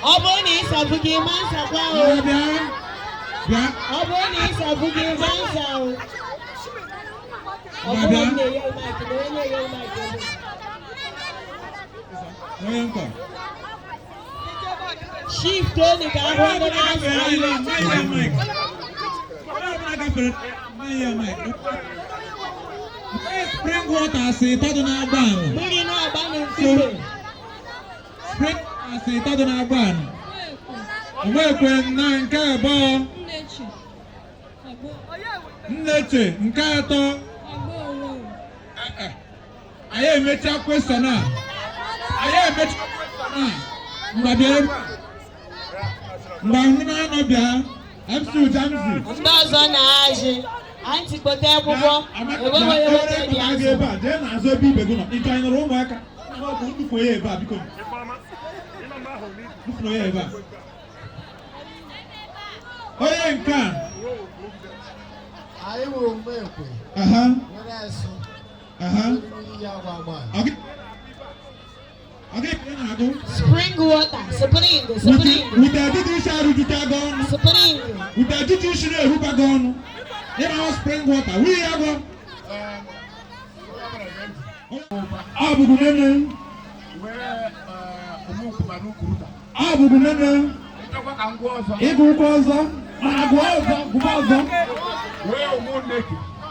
Ọ bụrụ na ịsafụ gị ma nsakwa o. Ngwa bịa, bịa. Ọ bụrụ na ịsafụ gị ma nsa o. Ọ Ngwa bụrụ bịa. na enye mic na onye enye mic ebe. Onye nkọ. Shift onu ka ahụ Onye ndị ọbụla na-asụ gafere anyị. anyị na mmanya ya mic. Onye ọbụla gafere mmanya ya mic. Onye spring water si ịtọ dị n'agba ahụ. Mmiri na-agba n'nkume. Spring water si ịtọ dị n'agba ahụ. Onwekwe na nke abụọ. Nneche nke atọ. Anyị emecha question a. Anyị emecha question a. Ngwa bịa ebe a. Ngwa hụ na anọ bịa. MC Ujamzi. Ndị ọzọ na-azị. Antị kpote akwụkwọ. Enweghị onye nweta dị Gị azụ. ebe a jee n'azụ ebe ibe gị nọ. Ị joinụrụ ụmụaka. Ọ bụ ndufu ya ebe a, biko. Ndufu ya ebe a. Onye nke a. Anyị wụ Omekwe. Nwere asụ. Mmiri ya agba agba. Ọ gị ka ị na-agụ? Spring water. Spring. Spring. Wute ọdịdị isi arụjute gị ọnụ. Spring. Wute ọdịdị isi na-eruba gị ọnụ. Ịma spring water, wii ya gwọ. Ọ bụbu nene. Ọ bụbu nene. Ịgụ ụkwụ ọzọ. Mana gụọ ọzọ, gụba ọzọ.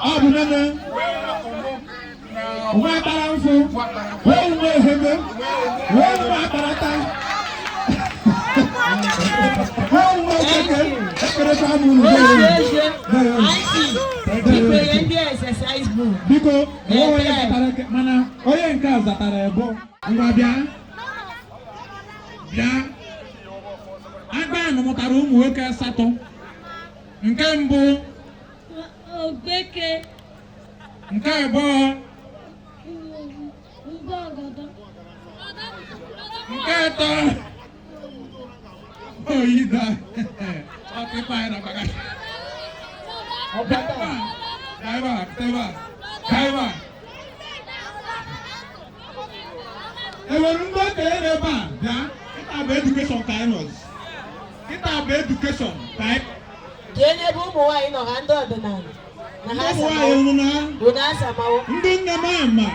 Ọ bụ nene. Ume akpara mfụ. Wee ume eheme. Wee ume akparata. Wee ume okeke. Ekerekwa m unu. Oṣù Aunty, biko nye ndị exercise book. Biko, onwe onye zatara eke, mana onye nke a zatara ebo. Ngwa bịa. Bịa. Agbanụ mụtara ụmụ nwoke asatọ. Nke mbụ, Ogbeke. Nke abụọ, Mbọgọdọ. Nke atọ. Oyida. Ọkịpa anyị nọkwa. Bịa ebe a. Bịa ebe a, pụta ebe a. Bịa ebe a. Enwere ndị okenye n'ebe a? Bịa. Kịta bụ education ka anyị nọzi. Kịta bụ education ka anyị. Jee n'ebe ụmụ nwaanyị nọ ha ndị ọdịnala. Na ha Ụmụ nwaanyị unu na Unu asamawo. Ndị nne m ama.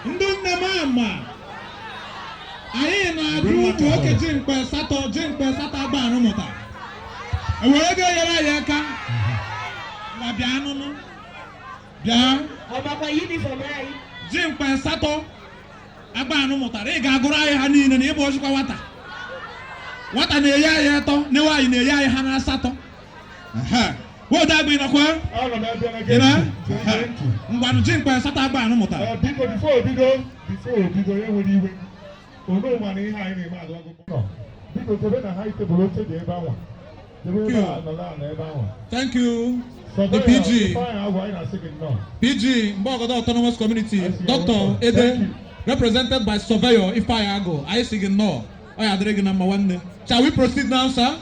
Ndị nne m ama. Anyị na-agụ ụmụ nwoke ji mkpe asatọ, ji mkpe asatọ agba anụ mụta. Ewere ego nyere anyị aka. Ngwa bịa nụnụ. Bịa. Ọ makwa uniform anyị. Ji mkpe asatọ agba anụ mụtara, ị ga-agụrụ anyị ha niile na ịbụ ọzụkwa nwata. Nwata na-enye anyị atọ, nne nwaanyị na-enye anyị ha na asatọ. Wọ́n dàgbé nọkwa. Ị na? Ngwanụ, ji mkpe asatọ agba anụ mụtara. Biko, before obido, ya nwere iwe ono mana ihe anyị na-eme adụ akwụkwọ nọ. Biko, debe na high table, oche dị ebe anwa, debe ebe a nọla na ebe anwa. Thank you, the PG. Ifeanyị Agwa, anyị na-asị gị nnọọ. PG Mgbogodo Autonomous Community, Dr. Ede, represented by Surveyor Ifeanyi Ago. Anyị sị gị nnọọ. Ọ ya adịrị gị na mma, nwanne. Shall we proceed now, sir?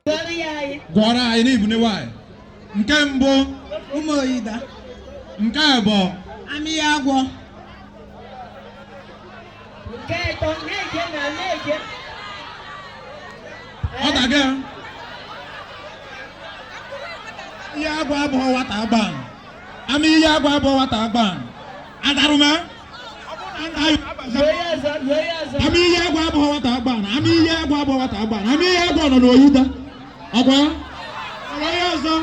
Gụọrọ ya anyị. Gụọrọ anyị n'ibu ne nwanyị. Nke mbụ, Ụmụ Oyida. Nke abụọ, Amị ya agwọ. Nke ịtọ, na-eje na na-eje. Ọ daga. Ihe agwọ abụọ nwata agban. Ama ihe agwọ abụọ nwata agban. Adarụma. Zuo ya ọzọ, zuo ya ọzọ. Ama ihe agwọ abụọ nwata agban. Ama ihe agwọ abụọ nwata agban. Ama ihe agwọ nọ n'Oyida. Ọkwa? Enwere onye ọzọ?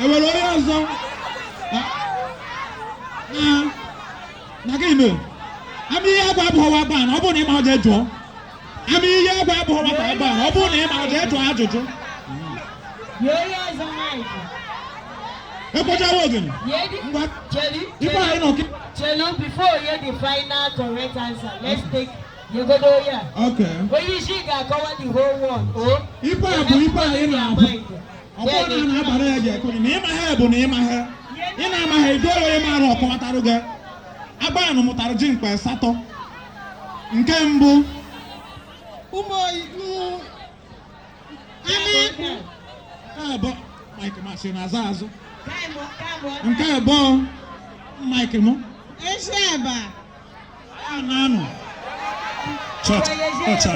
Enwere onye ọzọ? Na gịnị mere? Ama ihe agwọ abụọ nwa agban. Ọ bụrụ na ị ma, ọ jee jụọ. Ama ihe agwọ abụọ nwata agban. Ọ bụrụ na ị ma, ọ jee jụọ ajụjụ. Nye onye ọzọ mic. Ekwochawa ogene. Nye the Ngwa. Chelu, Ife anyị nọ Chelu, before you the final correct answer, let's take Yegodo ya. Okay. Onye isi ga-akọwa the whole one. O. Ife a bụ ife anyị na-abụ. Ọ bụrụ na a na-abara ya ji ekwenye na ịma ha bụ na ịma ha. Ị na-ama ha, ido onye maara ọkọwatarụ gị. Agbanụ mụtara ji mkpe asatọ. Nke mbụ, Ụmụ Oyi. Amị. Nke abụọ, Mike Masị na-aza azụ. Nke abụọ, Mike mụ. Esheba. A na-anọ. Chọọchị chọọchị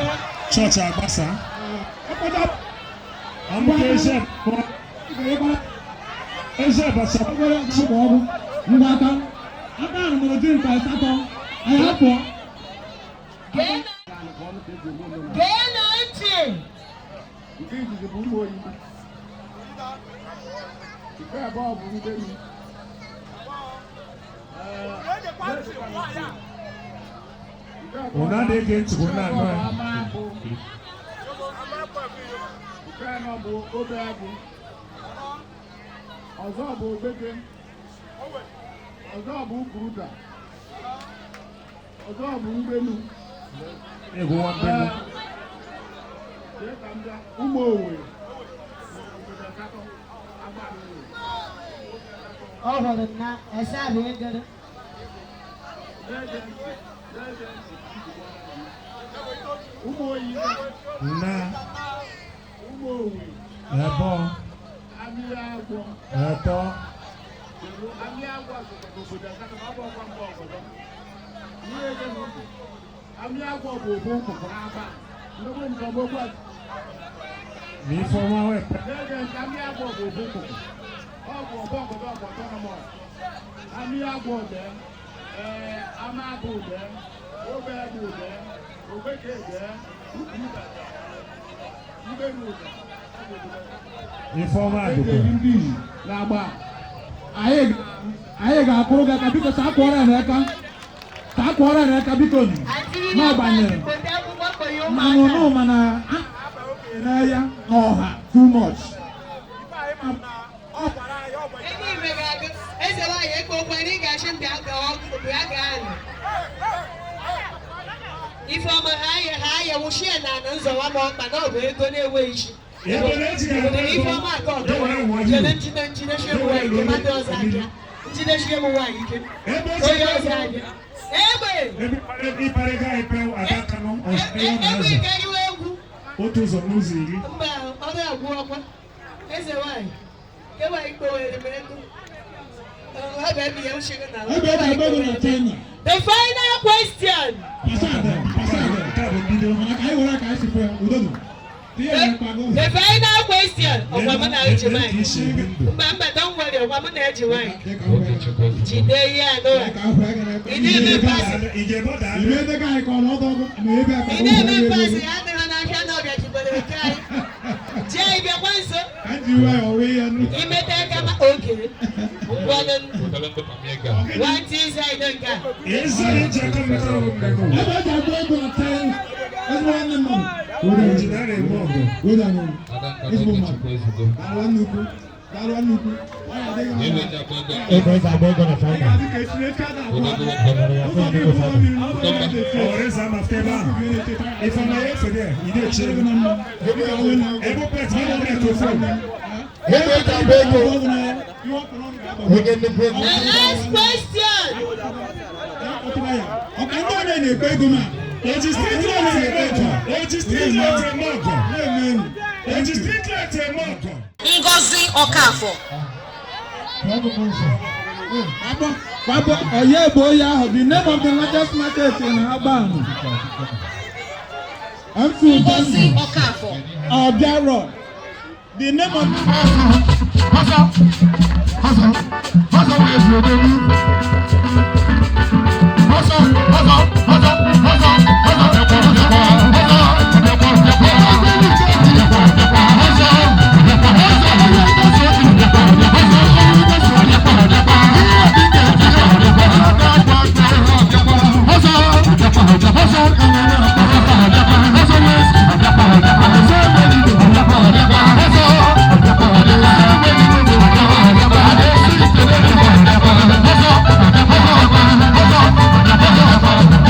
chọọchị agbasa. Amụka eze eze agbasa. Ngwa aka. Aka ahụ mụrụ di nke asatọ. Anyị apụọ. Geenụ ntị. Nke izizi bụ ụmụ oyi. Nke abụọ bụ ndemi. Unu adịghị ege ntị bụ na anụ ya. Nke anọ bụ obe agụ. Ọzọ bụ ogbeke. Ọzọ bụ ukuruda. Ọzọ bụ mgbenu. Egwu nwa mgbenu. Ee, ka m bịa, ụmụ owe. Ọ hụrụ na ese ahụ egere. Ụmụ oyi. Nna Ụmụ owe. abụọ Amịrị agwọ. atọ Amị agwọ sokwa n'obodo asatọ ma ọ bụ ọkwa mba ọgọdọ. Ihe ege m ntị. Amị agwọ bụ obu nkwụkwụ n'aba. Ndogbe nke ọgbọ gwa. na ifeọma wepụ. N'ege ntị, amị agwọ bụ obu nkwụkwụ. Ọ bụ ọgbọ ọgọdọ ọgbọ autonomous. Amị agwọ dee. Ee, ama agụ dee. Obe agụ dee. Ogbeke dee. Ukuruta dee. Mgbenu dee. Ọ bụ obodo asatọ. Ifeọma adụkwa. Ndị Igbo na-agba. Anyị ga-akwụrụ gị aka biko saa kwọrọ ya n'aka. Saa kwọrọ ya n'aka biko n'agbanyeghị. Mana ụnụ mana a n'ahịa n'ọha too much. Ebe ime ga-agụ eze nwaanyị ekpe okwu anyị ga-achị mbịa bịa gaa anyị. Ifeọma ha aye ha aye wụchie na ana nzọwa ma ọkpa na ọ bụ ego na-enweghị isi. Ifeọma aka ọtọ jere njide njide shie m nwaanyị ike mmadụ ọzọ abịa njide shie m nwaanyị ike onye ọzọ abịa. Egbe! Ịkparịga epe ada kanụ ọsịrị na Egbe azụ. gariwa egwu. Otu ụzọ n'ụzọ iri. Mba, ọ na-agwụ ọkwa. Eze nwaanyị, kewa ikpe were m ego. Ha ga-ebi ya uche gị na Ebe eji agba ego na China. The final question. Nke a bụ mbido mana ka anyị were aka anyị si fụ ya udo dị. Tinye ya n'akpa gị. The final question. Ọkwa mụ na eji nwaanyị. Mba mba, don't worry, ọkwa mụ na eji nwaanyị. Jide ihe a n'ụwa. Ị na-eme pasị. Ime ebe ka anyị kọrọ ọdọ ọgụ ma ebe a ka Ị ọ na-eme bụ pasị ya adịghị n'ahịa na ọbịa jikwere nke anyị. Jee ị bịakwa nso. Ka m ji nwayọọ wee ya nụ. Imete aka ma oge. Ngwanụ nwantị ịza ido nke a. Eze eji aka mmetara ọgụ mmemme. Ebe eji agba ego na China. Ezigbo nwanne mmadụ. Injinia eme ọgụ. Udo dị. Ezigbo mmadụ. Daalụ nnukwu. Daalụ nnukwu. Ọ ya adịghị mma. Ego eji agba ego na China. Dị ka esi echi a na-abụ. Ọrịza ma fute ebe ahụ. Ifeọma ya efe there, ị na-eche. Ebe pet, ebe microphone. Ebe eji agba ego. Onye nnukwu ego. The last question. Ọka ndị onye na-ekpe ego ma. Eji street light eme ọgọ. Eji street light eme ọgọ. Eji street light eme ọgọ. Ngozi Okafor. Kwabo Oyeboye ahụ, the name of the largest market in Agbani. MC Ngozi Okafor. Obiaro. The name of Thank you.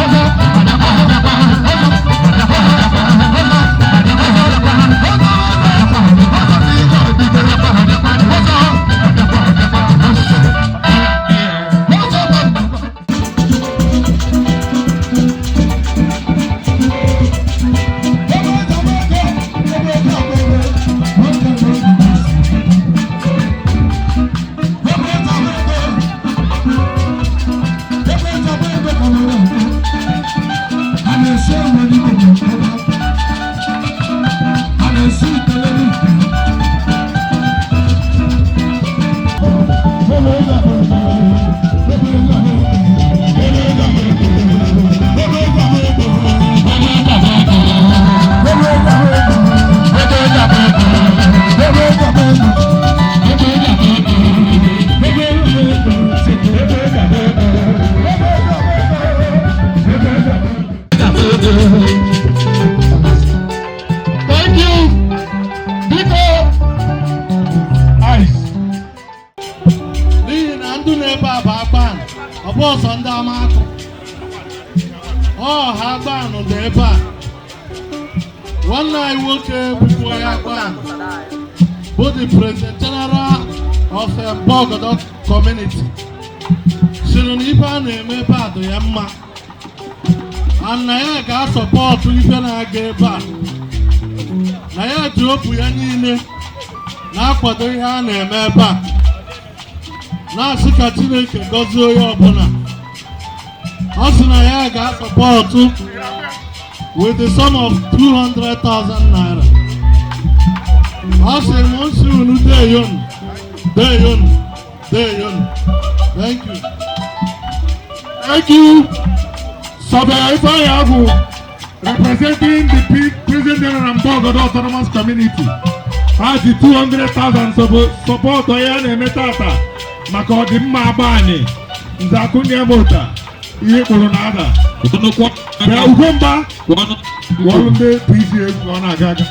Bụ ọsọ ndị Amakụ ọha Agbanụ dị ebe a. Nwanne anyị nwoke bụbu onye Agbanụ bụ the President General of Mbogodo Community siri na ife a na-eme ebe a dị ya mma and na ya ga-asọpọtụ ife na-aga ebe a, na ya ji obu ya niile na-akwado ihe a na-eme ebe a, na-asị ka Chineke gọzie onye ọbụla. Ọ sị na ya ga-asọpọtụ with the sum of 200,000 naira. Ọ sị m nsị unu deyonu, deyonu, deyonu. Thank you. Thank you. Sobe Ifeanyi Agu, representing the President General Mbogodo Autonomous Community, has the 200,000 support onye a na-eme tata maka ọdịmma Agbani. Nze Akunne Mota, ihe kpụrụ na-ada. Bịa Ugwumba, wọlụ ndị PG egwu ọ na-aga aga.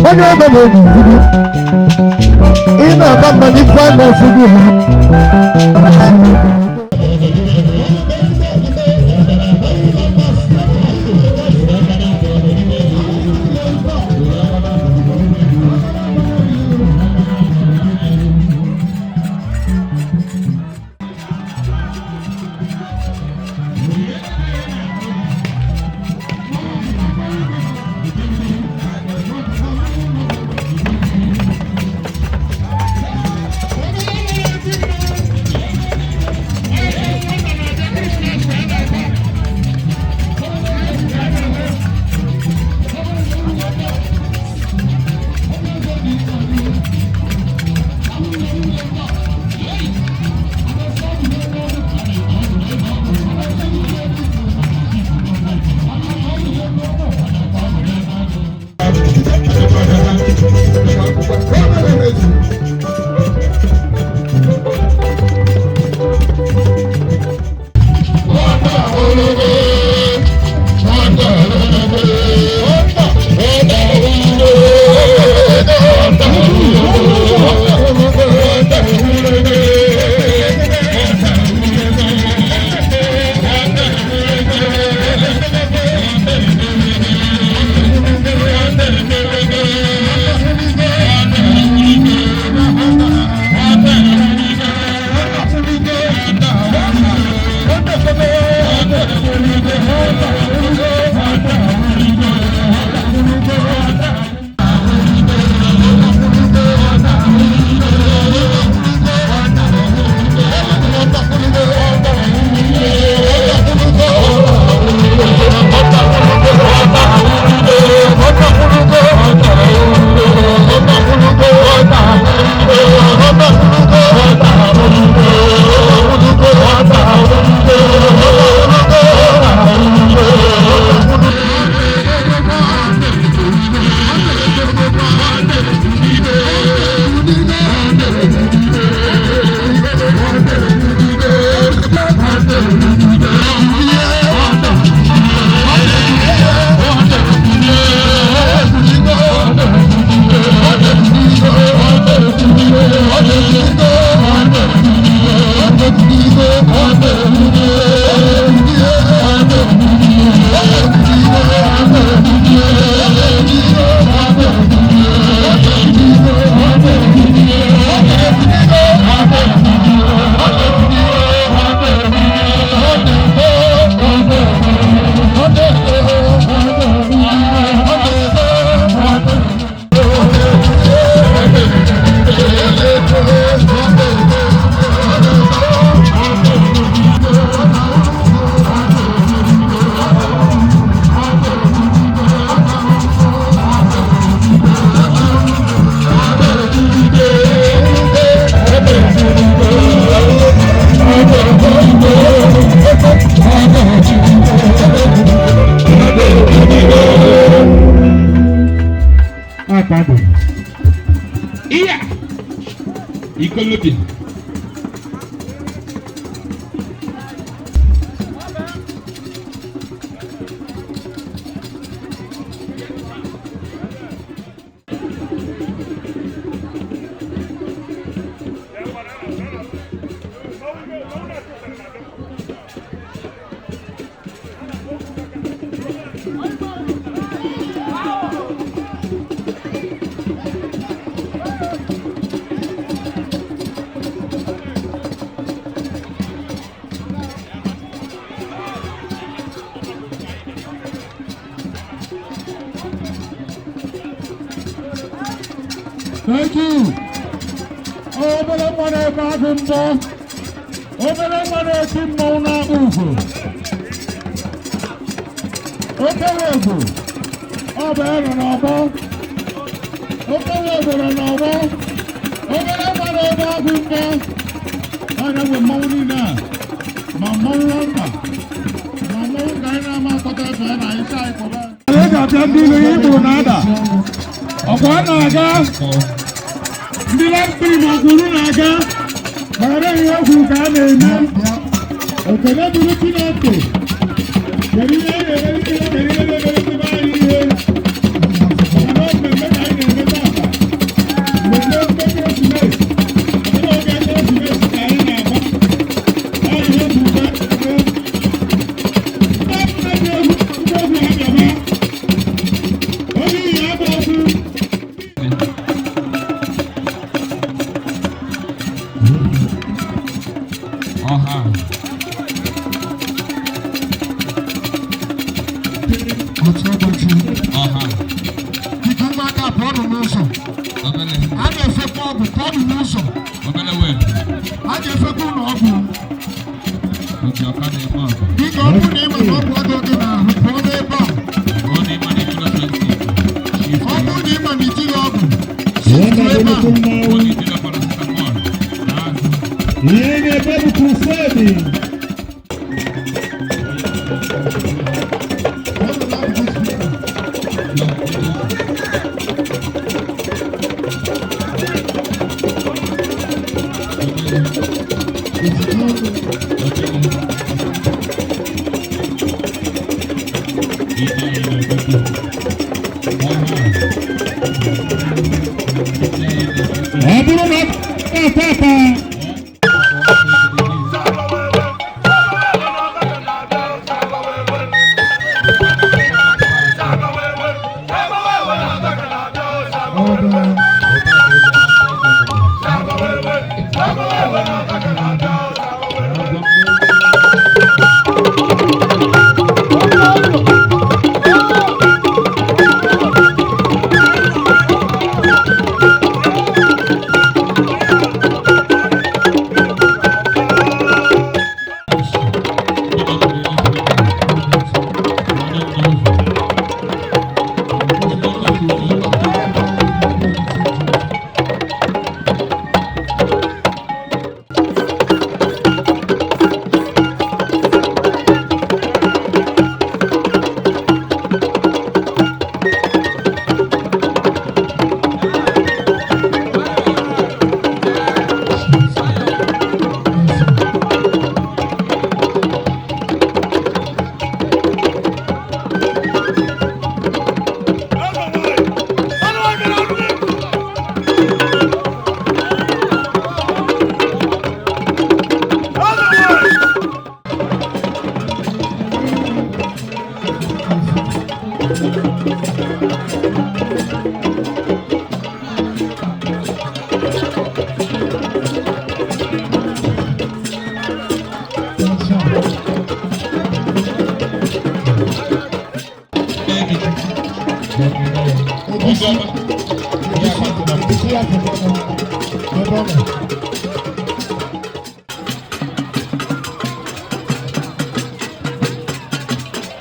Onye ọbụla na-ebi ị na-aba mba n'ife a na-esi gị ha. Iya! Ikolobi. Thank you. Obere nwa na-ebe agụ mbọ, obere nwa na-eti mmọnwụ na-akpụ ugo. Okewe egwu, ọ bụ ya nọ n'ọgbọ. Okewe egwu nọ n'ọgbọ. Obere nwa na-ebe agụ mbọ. Ọ na-enwe mmọnwụ niile a, ma mmọnwụ nwamba, ma mmọnwụ ka anyị na-ama akpọta efe ya na anyị sị anyị kpọba. Anyị ga Na-apịa ndị ilu ihe ikpuru na-ada. Ọkwa ọ na-aga. Ndị lampiri ma ọkwuru na-aga. Maka na ihe kwuru ka a na-eme. Ekele dịrị Chineke. Kedu ihe a na-emere Chineke ihe na-emere ndị be anyị ihe? Maka na mmemme ka anyị na-eme tata. Mmemme ekeresimesi. Oge ekeresimesi ka anyị na-agba. Ọ ihe kwuru ka a na-eme. A na-efekwa ọgwụ pụọ n'ụzọ. A ga-efekwa ụlọ ọgwụ. Biko ọ bụrụ na ị ma na ọgwụ adịghị gị n'ahụ pụọ n'ebe a. Ọ bụrụ na ị ma na itighị ọgwụ, Ihe site ebe a. na-nnukwu mmanwụ. Ihe na-ebe bụ crusade. Ọ bụrụ na ọ tata.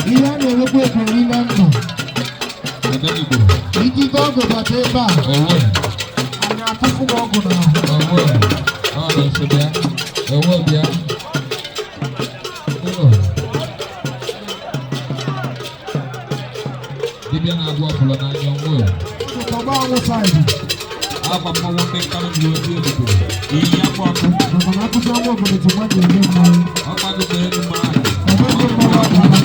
Ihe a na-enwekwa ekwuri na ndụ. Ijide ọgụ bata ebe a. Anyị atụfu gị ọgụ n'ahụ. Dibịa na-agwọ ọbụla n'anya onwe Tọgbọ anwụ saịdị. Agba mmanwụ ndị nkanụ ji obi ebube iyi akwa ọkụ Maka na akụkọ ọnwa obodo ji mmadụ eme mmanwụ. Ọkwadụ bụ elu mmadụ. Ọgbọ mmanwụ ọbụla.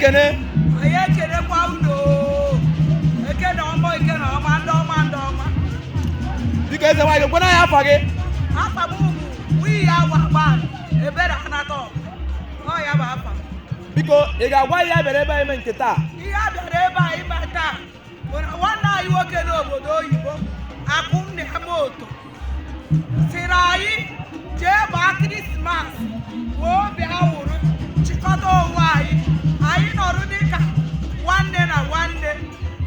ekene. Anyị ekenekwa unu oo. Ekene ọma, ekene ọma, ndị ọma, ndị ọma. Biko, eze nwaanyị, gwena anyị afa gị. Afa m bụ nwunye ya agba ebere anata ọgụ. Ọ ya bụ afa m. Biko, ị ga-agwa ihe a bịara ebe a ime nke taa? Ihe a bịara ebe a ime taa bụ na nwanne anyị nwoke n'obodo oyibo, Akụnna Moto, sịrị anyị jee gbaa Christmas wee obi awụrụ chịkọta onwe anyị. Anyị nọrụ dịka nwanne na nwanne,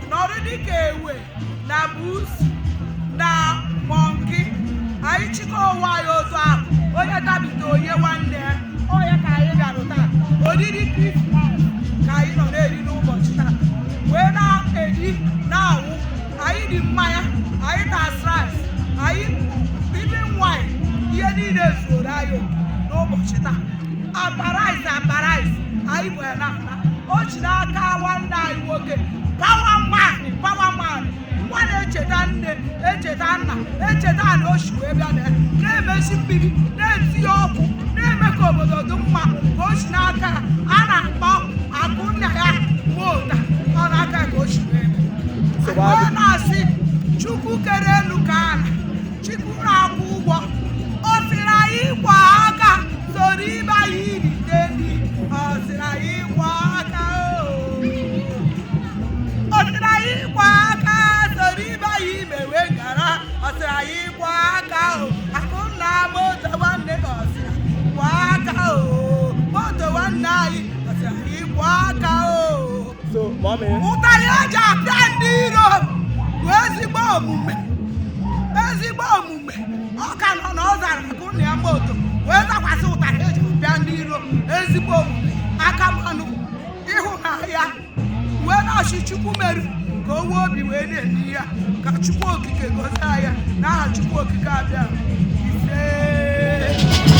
nọrụ dịka ewe na busu na monkey. Anyị chịkọ onwe anyị otu ahụ, onye tabite onye nwanne ya. Onye ka anyị bịarụ taa, oriri Christmas ka anyị nọ na-eri n'ụbọchị taa, wee na-eri na-awụ. Anyị dị mmanya, anyị ta rice, anyị even wine, ihe niile zuoro anyị oke n'ụbọchị taa. Akpa rice, akpa rice anyị bụ ya na-ana o ji n'aka nwanne anyị nwoke, power man, power man, nwa na-echeta nne, echeta nna, echeta na oshi wee bịa na ya, na-emesi mmiri, na-etinye ọkụ, na-eme ka obodo dị mma, ka o si n'aka a na-akpọ Akụnna ya Mota. Ọ n'aka ka o si wee mee. Ọ na-asị Chukwu kere elu ka ala, Chukwu na-akwụ ụgwọ. Ọ sịrị anyị kwa aka soro ibe anyị irite ndị. Ọ sịrị anyị kwa aka oo. Ọ sịrị anyị kwa aka soro ibe anyị mewe ngara. Ọ sịrị anyị kwa aka o. Akụnna Moto nwanne ka ọ sịrị kwa aka o. Moto nwanne anyị, ọ sịrị anyị kwa aka o. So, mommy. Ụtarị eji apịa ndị iro bụ ezigbo omume, ezigbo omume. Ọ ka nọ na ọ zara Akụnna ya Moto wee zakwasị ụtarị eji apịa ndị iro, ezigbo omume, aka mmanụ ịhụnanya, wee na-achị Chukwu meru ka o nwee obi wee na-eme ihe a. Ka Chukwu Okike gozie ya n'aha Chukwu Okike abịa. Ise.